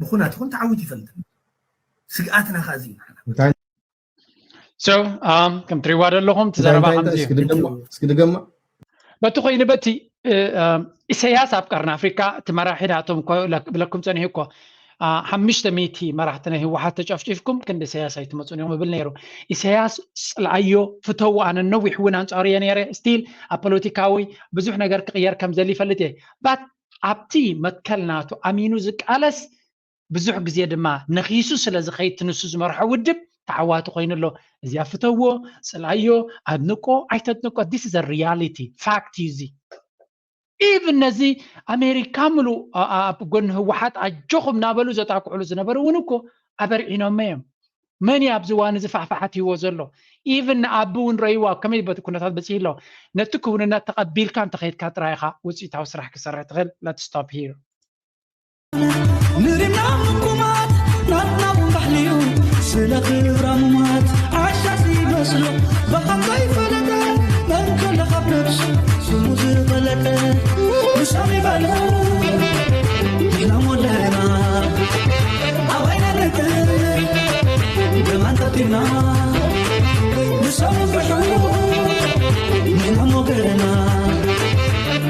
ብኹናት ይኹን ተዓዊቱ ይፈልጥ። ስግኣትና ከዓ እዚ እዩ ንዓና። So፣ um፣ ከም ትሪዋ ዘለኹም እቲ ዘረባ ከምዚ እዩ። እስኪ ድገማ። በቲ ኮይኑ በቲ፣ እ፣ እ፣ ኢሳያስ ኣብ ቀርኒ ኣፍሪካ እቲ መራሒ ናቶም እኮ ብለኩም ፀኒሑ እኮ፣ አ፣ ሓሙሽተ ሚእቲ መራሕቲ ናይ ህወሓት ተጨፍጪፍኩም ክንዲ ኢሳያስ ኣይትመፁን እዮም ይብል ነይሩ። ኢሳያስ ፅልኣዮ፣ ፍተዉ፣ ኣነ ነዊሕ እውን ኣንፃሩ እየ ነይረ። ስቲል ኣብ ፖለቲካዊ ብዙሕ ነገር ክቕየር ከም ዘሊ ይፈልጥ እየ። ባት ኣብቲ መትከል ናቱ ኣሚኑ ዝቃለስ፣ ብዙሕ ግዜ ድማ ነኺሱ ስለ ዝኸይድ፣ ንሱ ዝመርሖ ውድብ ተዓዋቲ ኮይኑ ኣሎ። እዚኣ ፍተዎ፣ ጽልኣዮ፣ ኣድንቆ ኣይተድንቆ፣ this is a reality፣ ፋክት እዩ እዚ። ኢቭን ነዚ ኣሜሪካ ምሉእ ኣ-፣ ኣ-፣ ኣብ ጎኒ ህወሓት ኣጆኹም እናበሉ ዘጣቅዕሉ ዝነበሩ እውን እኮ ኣበርዒኖሞ እዮም። መን እዩ ኣብዚ እዋን እዚ ፋሕፋሕ ኣትይዎ ዘሎ? ኢቭን ንኣቢ እውን ረእይዎ ኣብ ከመይ በቲ ኩነታት በፂሑ ኣሎ። ነቲ ክውንነት ተቐቢልካ እንተኸይድካ ጥራይ ኢኻ ውፅኢታዊ ስራሕ ክሰርሕ ትኽእል። Let's stop here። ንሪምና ምኩማት ናትና እውን ባህሊ እዩ። ስለ ክብራ ምሟት ዓሻ ዘይመስሎ ብሓንሳይ ፈለጠ መን ከሎ ካብ ነብሱ ስሙ ዝፈለጠ ንሶም ይበሉ ንሕና ሞለና ኣባይና ነጥብ ደማን ጠጢና ንሶም ይፍርሑ ንሕና ሞገና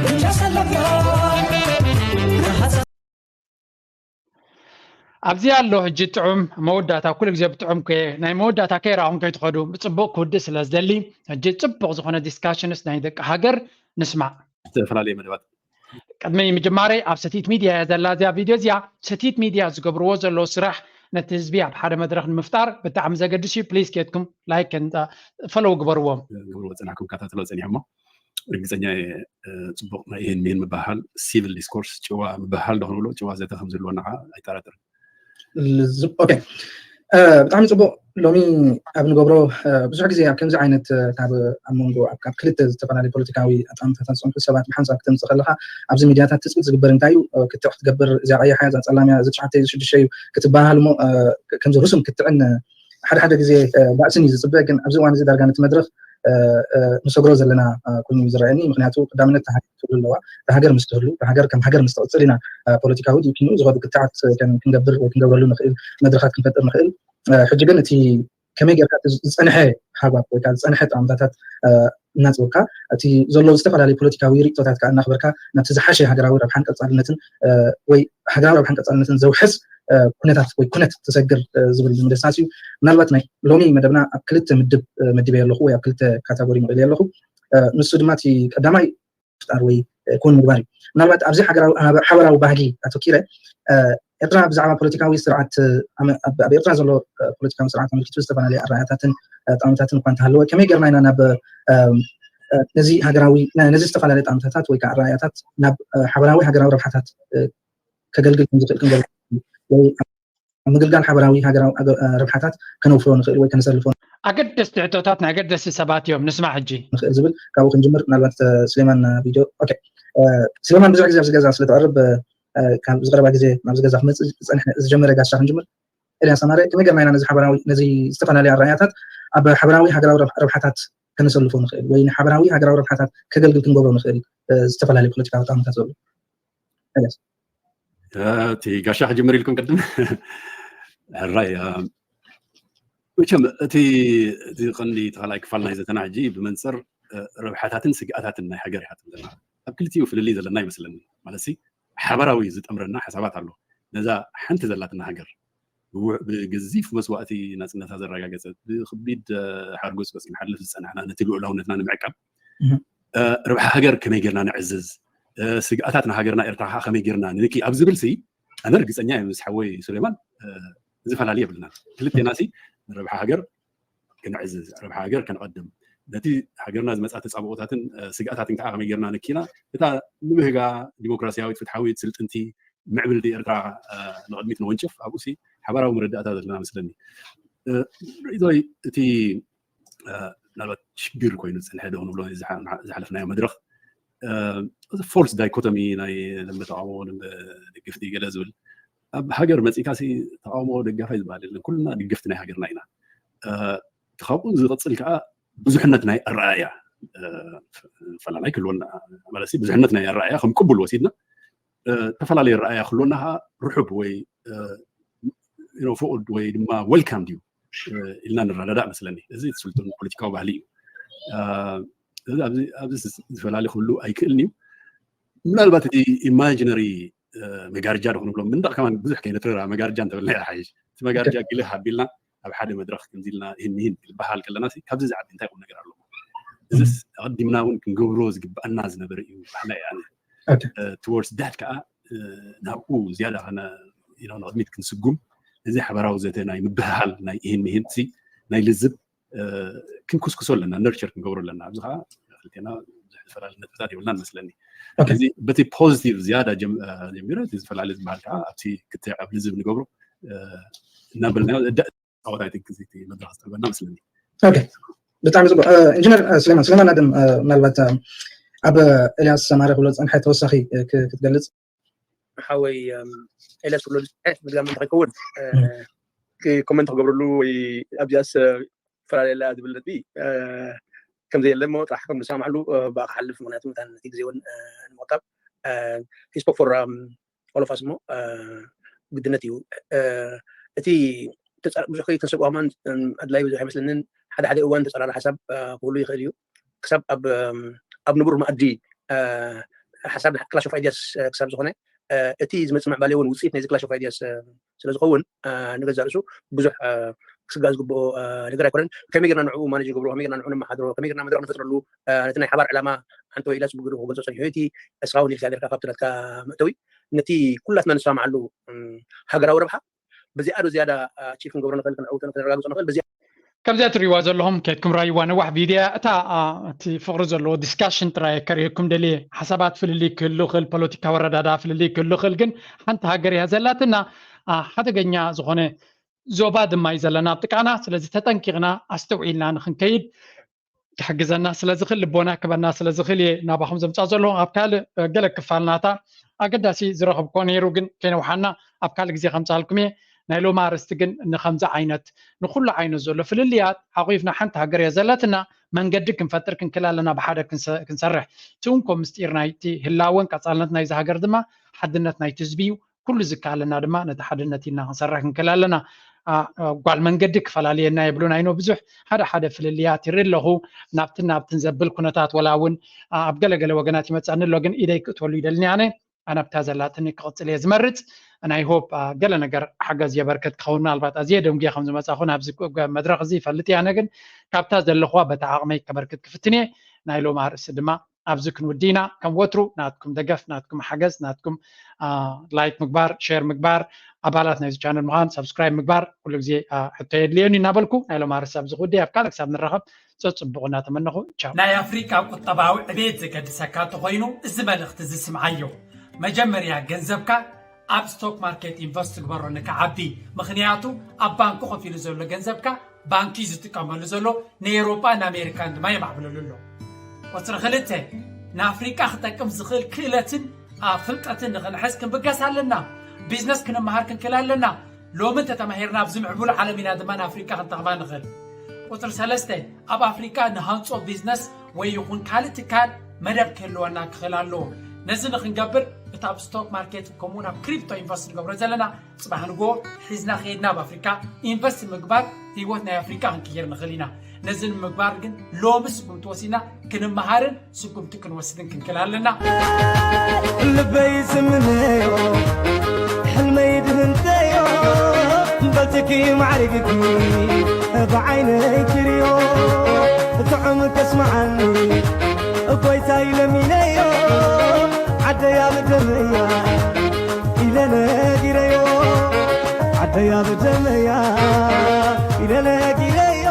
ብቻ ሰለምታ ረሃፃ ኣብዚ ኣሎ ሕጂ ጥዑም መወዳእታ፣ ኩሉ ግዜ ብጥዑም ከ-፣ ናይ መወዳእታ ከይረኣኹም ከይትኸዱ፣ ብጽቡቕ ክውድእ ስለ ዝደሊ፣ ሕጂ ጽቡቕ ዝኾነ ዲስካሽንስ ናይ ደቂ ሃገር ንስማዕ። ዝተፈላለየ መደባት። ቅድሚ ምጅማረይ ኣብ ሰቲት ሚድያ እያ ዘላ እዚኣ ቪድዮ እዚኣ። ሰቲት ሚድያ ዝገብርዎ ዘለዉ ስራሕ ነቲ ህዝቢ ኣብ ሓደ መድረኽ ንምፍጣር ብጣዕሚ ዘገድስ እዩ። ፕሊዝ ኬድኩም ላይክ ፈሎው ግበርዎም። ክገብርዎ ጽናሕኩም ከታተሎ ጸኒሖሞ። ርግጸኛ እየ፣ እ፣ ጽቡቕ ናይ ይህን ሚህን ምበሃል፣ ሲቪል ዲስኮርስ፣ ጭዋ ምበሃል ዶ ክንብሎ፣ ጭዋ ዘተ ከም ዝህልወና ከዓ ኣይጠራጠርን። ልዝብ-፣ ኦኬ። እ፣ ብጣዕሚ ጽቡቕ። ሎሚ ኣብ ንገብሮ፣ እ፣ ብዙሕ ግዜ ኣብ ከምዚ ዓይነት፣ እ፣ ካብ ኣብ መንጎ ኣብ፣ ኣብ ክልተ ዝተፈላለዩ ፖለቲካዊ ኣጣምታታት ዝጸንሑ ሰባት ብሓንሳብ ክተምጽእ ከለኻ ኣብዚ ሚድያታት ትጽቢት ዝግበር እንታይ እዩ? እ፣ ክትዕ ክትገብር፣ እዚኣ ቀያሕ እያ፣ እዛ ጸላም እያ፣ እዚ ትሽዓተ እዩ፣ እዚ ሽዱሽተ እዩ ክትበሃል እሞ፣ እ፣ ከምዚ ርሱም ክትዕን፣ እ፣ ሓደ ሓደ ግዜ፣ እ፣ ባእስን እዩ ዝጽበ። ግን ኣብዚ እዋን እዚ ዳርጋ ነቲ መድረኽ፣ እ፣ እ፣ ንሰግሮ ዘለና፣ እ፣ ኮይኑ እዩ ዝረኣየኒ። ምክንያቱ ቀዳምነት እታ ሃገር ክትህሉ ኣለዋ። እታ ሃገር ምስ ትህሉ፣ እታ ሃገር ከም ሃገር ምስ ትቕጽል ኢና፣ እ፣ ፖለቲካዊ ድዩ ኪኑ ዝኸዱ ክትዓት፣ እ፣ ከን-፣ ክንገብር ወይ ክንገብረሉ ንኽእል መድረኻት ክንፈጥር ንኽእል። እ፣ ሕጂ ግን እቲ ከመይ ጌርካ እቲ ዝጸንሐ ሃጓፍ ወይ ከዓ ዝጸንሐ ጠቐምታታት፣ እ፣ እናጽበካ፣ እቲ ዘሎ ዝተፈላለዩ ፖለቲካዊ ርእቶታት ከዓ እናኽበርካ ናብቲ ዝሓሸ ሃገራዊ ረብሓን ቀጻልነትን፣ እ፣ ወይ ሃገራዊ ረብሓን ቀጻልነትን ዘውሕስ፣ እ፣ ኩነታት ወይ ኩነት ትሰግር፣ እ፣ ዝብል ምድሳስ እዩ። ምናልባት ናይ ሎሚ መደብና ኣብ ክልተ ምድብ፣ እ፣ መዲበዮ ኣለኹ ወይ ኣብ ክልተ ካታጎሪ መቒለዮ ኣለኹ። እ፣ ንሱ ድማ እቲ ቀዳማይ ምፍጣር ወይ፣ እ፣ ክውን ምግባር እዩ። ምናልባት ኣብዚ ሃገራዊ፣ ኣብ ሓበራዊ ባህጊ ኣተኪረ፣ እ፣ ኤርትራ ብዛዕባ ፖለቲካዊ ስርዓት፣ እ፣ ኣመ-፣ ኣብ፣ ኣብ ኤርትራ ዘሎ፣ እ፣ ፖለቲካዊ ስርዓት ኣመልኪቱ ዝተፈላለየ ኣረኣእያታትን፣ እ፣ ጠቐምታትን እኳ እንተሃለወ፣ ከመይ ጌርና ኢና ናብ፣ እ፣ እ፣ ነዚ ሃገራዊ፣ ነ-፣ ነዚ ዝተፈላለየ ጠቐምታታት ወይ ከዓ ኣረኣእያታት ናብ፣ እ፣ ሓበራዊ ሃገራዊ ረብሓታት፣ እ፣ ከገልግል ከም ዝኽእል ክንገብር ወይ ኣብ ምግልጋል ሓበራዊ ሃገራዊ ኣገ- እ፣ ረብሓታት ከነውፍሮ ንኽእል ወይ ከነሰልፎ ኣገደስቲ ሕቶታት ናይ ኣገደስቲ ሰባት እዮም። ንስማዕ ሕጂ። ንኽእል ዝብል ካብኡ ክንጅምር። ምናልባት እ፣ ስሌማን እ፣ ቪድዮ ኦኬ እ፣ ስሌማን ብዙሕ ግዜ ኣብዚ ገዛ ስለተቐርብ እ፣ እ፣ ካብ ዝቐረባ ግዜ ናብዚ ገዛ ክመፅእ ዝፀንሐ ዝጀመረ ጋሻ ክንጅምር። ኤልያስ ኣማረ፣ ከመይ ጌርና ኢና ነዚ ሓበራዊ ነዚ ዝተፈላለዩ ኣረኣእያታት ኣብ ሓበራዊ ሃገራዊ ረብ- ረብሓታት ከነሰልፎ ንኽእል ወይ ንሓበራዊ ሃገራዊ ረብሓታት ከገልግል ክንገብሮ ንኽእል? እ፣ ዝተፈላለዩ ፖለቲካዊ ኣቃውማታት ዘሎ ኤልያስ። እቲ ጋሻ ክጅምር ኢልኩም ቅድም ሕራይ እ፣ መቸም እቲ እቲ ቀንዲ ተኻላይ ክፋል ናይ ዘተና ሕጂ ብመንፅር እ፣ ረብሓታትን ስግኣታትን ናይ ሃገር ኢኻ ትብለና። ኣብ ክልቲኡ ፍልልይ ዘለና ይመስለኒ። ማለት ሓበራዊ ዝጠምረና ሓሳባት ኣሎ። ነዛ ሓንቲ ዘላትና ሃገር ብው- ብገዚፍ መስዋእቲ ናፅነታ ዘረጋገፀት፣ ብክቢድ እ፣ ሓርጎፅ በፂሕና ሓልፍ ዝፀናሕና ነቲ ልኡላውነትና ንምዕቃብ እህ። እ፣ ረብሓ ሃገር ከመይ ጌርና ነዕዝዝ፣ እ፣ ስግኣታት ንሃገርና ኤርትራ ከዓ ከመይ ጌርና ንንኪ ኣብ ዝብል ሲ ኣነ ርግፀኛ እየ ምስ ሓወይ ሱሌማን እ፣ ዝፈላለ የብልና። ክልቴና ሲ ንረብሓ ሃገር ክንዕዝዝ፣ ረብሓ ሃገር ከነቐድም፣ ነቲ ሃገርና ዝመፃ ተፃብኦታትን እ፣ ስግኣታትን ከዓ ከመይ ጌርና ነኪና እታ ንብህጋ ዲሞክራሲያዊት ፍትሓዊት ስልጥንቲ ምዕብልቲ ኤርትራ እ፣ ንቕድሚት ነወንጭፍ ኣብኡ ሲ ሓባራዊ መረዳእታ ዘለና መስለኒ። እ፣ ርእይቶይ እቲ እ፣ ምናልባት ሽግር ኮይኑ ዝፀንሐ ዶ ክንብሎ ዝሓ- ዝሓለፍናዮ መድረኽ ፎልስ ዳይኮቶሚ ናይ ደንበ ተቃውሞ ደንበ ደገፍቲ ገለ ዝብል ኣብ ሃገር መፂእካ ሲ ተቃውሞ ደጋፋይ ዝበሃል የለን። ኩልና ደገፍቲ ናይ ሃገርና ኢና። እ፣ ካብኡ ዝቕፅል ከዓ ብዙሕነት ናይ ኣረኣእያ እ፣ ፈላላይ ክህልወና ማለት ብዙሕነት ናይ ኣረኣእያ ከም ቅቡል ወሲድና እ፣ ተፈላለየ ኣረኣእያ ክህልወና ከዓ ርሑብ ወይ እ፣ you know፣ ፍቑድ ወይ ድማ ዌልካም ድዩ እ፣ ኢልና ንረዳዳእ መስለኒ። እዚ ስልጡን ፖለቲካዊ ባህሊ እዩ። እ፣ እዚ ኣብዚ ኣብዚ ዝፈላለ ክህሉ ኣይክእልን እዩ። ምናልባት እቲ ኢማጂነሪ መጋርጃ ዶ ክንብሎ ምንዳቕ ከማን ብዙሕ ከይነትርራ መጋርጃ እንተበልና ይሓይሽ። እቲ መጋርጃ ግልህ ኣቢልና ኣብ ሓደ መድረኽ ከምዚ ኢልና ይህን ይህን ዝበሃል ከለና ሲ ካብዚ ዝዓቢ እንታይ ቁም ነገር ኣለዎ? እዚስ ኣቐዲምና እውን ክንገብሮ ዝግብኣና ዝነበረ እዩ በሃላይ እየ ኣነ። ኦኬ። እ፣ towards that ከዓ እ፣ ናብኡ ዝያዳ ከነ you know ንቕድሚት ክንስጉም እዚ ሓበራዊ ዘተ ናይ ምብህሃል ናይ ይህን ይህን ሲ ናይ ልዝብ እ፣ ክንኩስኩሶ ኣለና፣ ነርቸር ክንገብሮ ኣለና። ኣብዚ ከዓ ክልቴና ብዙሕ ዝተፈላለዩ ነጥብታት የብልናን መስለኒ። ኦኬ። እዚ በቲ ፖዚቲቭ ዝያዳ ጀም- እ፣ ጀሚረ እቲ ዝተፈላለዩ ዝበሃል ከዓ ኣብቲ ክተ ኣብ ልዝብ ንገብሮ እ፣ እናበልና ዳ- ፃወታ እቲ ግዜ እቲ መድረኽ ዝጠልበና መስለኒ። ኦኬ። ብጣዕሚ ፅቡቅ እ፣ ኢንጂነር እ፣ ስሌማን ስሌማን ኣደም እ፣ ምናልባት እ፣ ኣብ ኤልያስ ኣማረ ክብሎ ዝፀንሐ ተወሳኺ እ፣ ክ- ክትገልፅ ሓወይ እም፣ ኤልያስ ክብሎ ዝፀንሐ ምድጋም እንተከይከውን እ፣ ክ- ኮመንት ክገብረሉ ወይ ኣብዚኣስ ፈላለላ ዝብል ነጥቢ እ፣ ከም ዘየለ እሞ ጥራሕ ከም ንሰማማዕሉ እ፣ ብኣ ክሓልፍ። ምክንያቱ መታን ነቲ ግዜ እውን እ፣ ንምቕጣብ ሂስፖክ ፎር ኦሎፋስ እሞ እ፣ ግድነት እዩ። እ፣ እቲ ተፃ- ብዙሕ ከይተሰጓማን እም፣ ኣድላይ ብዙሕ ኣይመስለንን። ሓደ ሓደ እዋን ተፀራሪ ሓሳብ እ፣ ክህሉ ይኽእል እዩ። ክሳብ ኣብ እም፣ ኣብ ንቡር መኣዲ እ፣ ሓሳብ ክላሽ ኦፍ ኣይዲያስ እ፣ ክሳብ ዝኾነ እ፣ እቲ ዝመፅእ ምዕባለ እውን ውፅኢት ናይዚ ክላሽ ኦፍ ኣይዲያስ እ፣ ስለ ዝኸውን እ፣ ንገዛእ ርእሱ ብዙሕ እ፣ ክስጋእ ዝግብኦ እ፣ ነገር ኣይኮነን። ከመይ ጌርና ንዕኡ ማኔጅ ንገብሮ፣ ከመይ ጌርና ንዕኡ ነመሓድሮ፣ ከመይ ጌርና መድረኽ ንፈጥረሉ እ፣ ነቲ ናይ ሓባር ዕላማ ሓንቲ ወይ ኢላ ፅቡቅ ገይሩ ክገልፆ ፀኒሑ እቲ እስኻ እውን ኢልካ ጌርካ ካብቲ ናትካ መእተዊ ነቲ ኩላትና ንሰማማዓሉ እም፣ ሃገራዊ ረብሓ በዚኣ ዶ ዝያዳ ኣቺቭ ክንገብሮ ንኽእል፣ ክንዕውቶ ክንረጋግፆ ንኽእል በዚኣ ከምዚኣ ትሪእዋ ዘለኹም ከድኩም ራይዋ ነዋሕ ቪድያ እታ አ፣ እቲ ፍቕሪ ዘለዎ ዲስካሽን ጥራይ ከርእየኩም ደልየ። ሓሳባት ፍልልይ ክህሉ ይኽእል፣ ፖለቲካዊ ኣረዳዳ ፍልልይ ክህሉ ይኽእል፣ ግን ሓንቲ ሃገር እያ ዘላትና። አ፣ ሓደገኛ ዝኾነ ዞባ ድማ እዩ ዘለና ኣብ ጥቃና። ስለዚ ተጠንቂቕና ኣስተውዒልና ንክንከይድ ክሕግዘና ስለዝኽእል፣ ልቦና ክበና ስለዝኽእል እየ ናባኹም ዘምፃ ዘለኹ። ኣብ ካልእ እ፣ ገለ ክፋል ናታ ኣገዳሲ ዝረኸብኮ ነይሩ፣ ግን ከይነውሓና ኣብ ካልእ ግዜ ከምፃልኩም እየ። ናይ ሎማ ኣርእስቲ ግን ንከምዚ ዓይነት ንኩሉ ዓይነት ዘሎ ፍልልያት ሓቑፍና ሓንቲ ሃገር እያ ዘለትና። መንገዲ ክንፈጥር ክንክእል ኣለና፣ ብሓደ ክንሰ- ክንሰርሕ። እቲ እንኮ ምስጢር ናይቲ ህላወን ቀፃልነት ናይዚ ሃገር ድማ ሓድነት ናይቲ ህዝቢ እዩ። ኩሉ ዝከኣለና ድማ ነቲ ሓድነት ኢልና ክንሰርሕ ክንክእል ኣለና። አ፣ አ፣ ጓል መንገዲ ክፈላልየና የብሉን ኣይኖ ብዙሕ ሓደ ሓደ ፍልልያት ይርኢ ኣለኹ። ናብትን ናብትን ዘብል ኩነታት ወላ እውን አ፣ ኣብ ገለገለ ወገናት ይመፀኒ ኣሎ፣ ግን ኢደይ ክእትወሉ ይደልኒ ኣነ። ኣነ ኣብታ ዘላትኒ ክቕፅል እየ ዝመርፅ። ናይ ሆፕ ገለ ነገር ሓገዝ የበርክት ክኸውን ምናልባት ኣዝየ ደንጉየ ከም ዝመፃኹ ናብዚ መድረኽ እዚ ይፈልጥ እየ። ኣነ ግን ካብታ ዘለኹዋ በታ ዓቕመይ ከበርክት ክፍትን እየ። ናይ ሎም ኣርእስቲ ድማ ኣብዚ ክንውዲ ኢና። ከም ወትሩ ናትኩም ደገፍ፣ ናትኩም ሓገዝ፣ ናትኩም ላይክ ምግባር፣ ሼር ምግባር፣ ኣባላት ናይዚ ቻነል ምዃን፣ ሳብስክራይብ ምግባር ኩሉ ግዜ ሕቶ የድልየኒ እናበልኩ ናይ ሎም ኣርእስቲ ኣብዚ ክውዲ ኣብ ካልእ ክሳብ ንራኸብ ጸጽብቑ እናተመነኹ ቻው። ናይ ኣፍሪቃ ቁጠባዊ ዕቤት ዘገድሰካ እንተኾይኑ እዚ መልእኽቲ እዚ ስምዓዮ። መጀመርያ ገንዘብካ ኣብ ስቶክ ማርኬት ኢንቨስት ግበሮ ንክዓቢ። ምኽንያቱ ኣብ ባንኪ ኮፍ ኢሉ ዘሎ ገንዘብካ ባንኪ እዩ ዝጥቀመሉ ዘሎ፣ ንኤውሮጳ ንኣሜሪካን ድማ የማዕብለሉ ኣሎ። ቁፅሪ ክልተ፣ ንኣፍሪቃ ክጠቅም ዝኽእል ክእለትን ኣብ ፍልጠትን ንኽንሕዝ ክንብገስ ኣለና። ቢዝነስ ክንመሃር ክንክእል ኣለና። ሎሚ እንተተማሂርና ኣብዚ ምዕቡል ዓለም ኢና ድማ ንኣፍሪቃ ክንጠቕማ ንኽእል። ቁፅሪ ሰለስተ፣ ኣብ ኣፍሪቃ ንሃንፆ ቢዝነስ ወይ ይኹን ካልእ ትካል መደብ ክህልወና ክኽእል ኣለዎ። ነዚ ንኽንገብር እቲ ኣብ ስቶክ ማርኬት ከምኡውን ኣብ ክሪፕቶ ኢንቨስት ንገብሮ ዘለና፣ ፅባሕ ንጎ ሒዝና ከይድና ኣብ ኣፍሪካ ኢንቨስት ምግባር ህይወት ናይ ኣፍሪካ ክንቅይር ንኽእል ኢና። ነዚ ንምግባር ግን ሎሚ ስጉምቲ ወሲድና ክንመሃርን ስጉምቲ ክንወስድን ክንክእል ኣለና። ልበይ ዝምነዮ ሕልመይ ድህንተዮ በልትኪ ማዕሪግኪ ብዓይነይ ክርዮ ጥዑም ከስመዓኒ እኮይታይ ለሚነዮ ዓደያ ብደመያ ኢለ ነጊረዮ ዓደያ ብደመያ ኢለ ነጊረ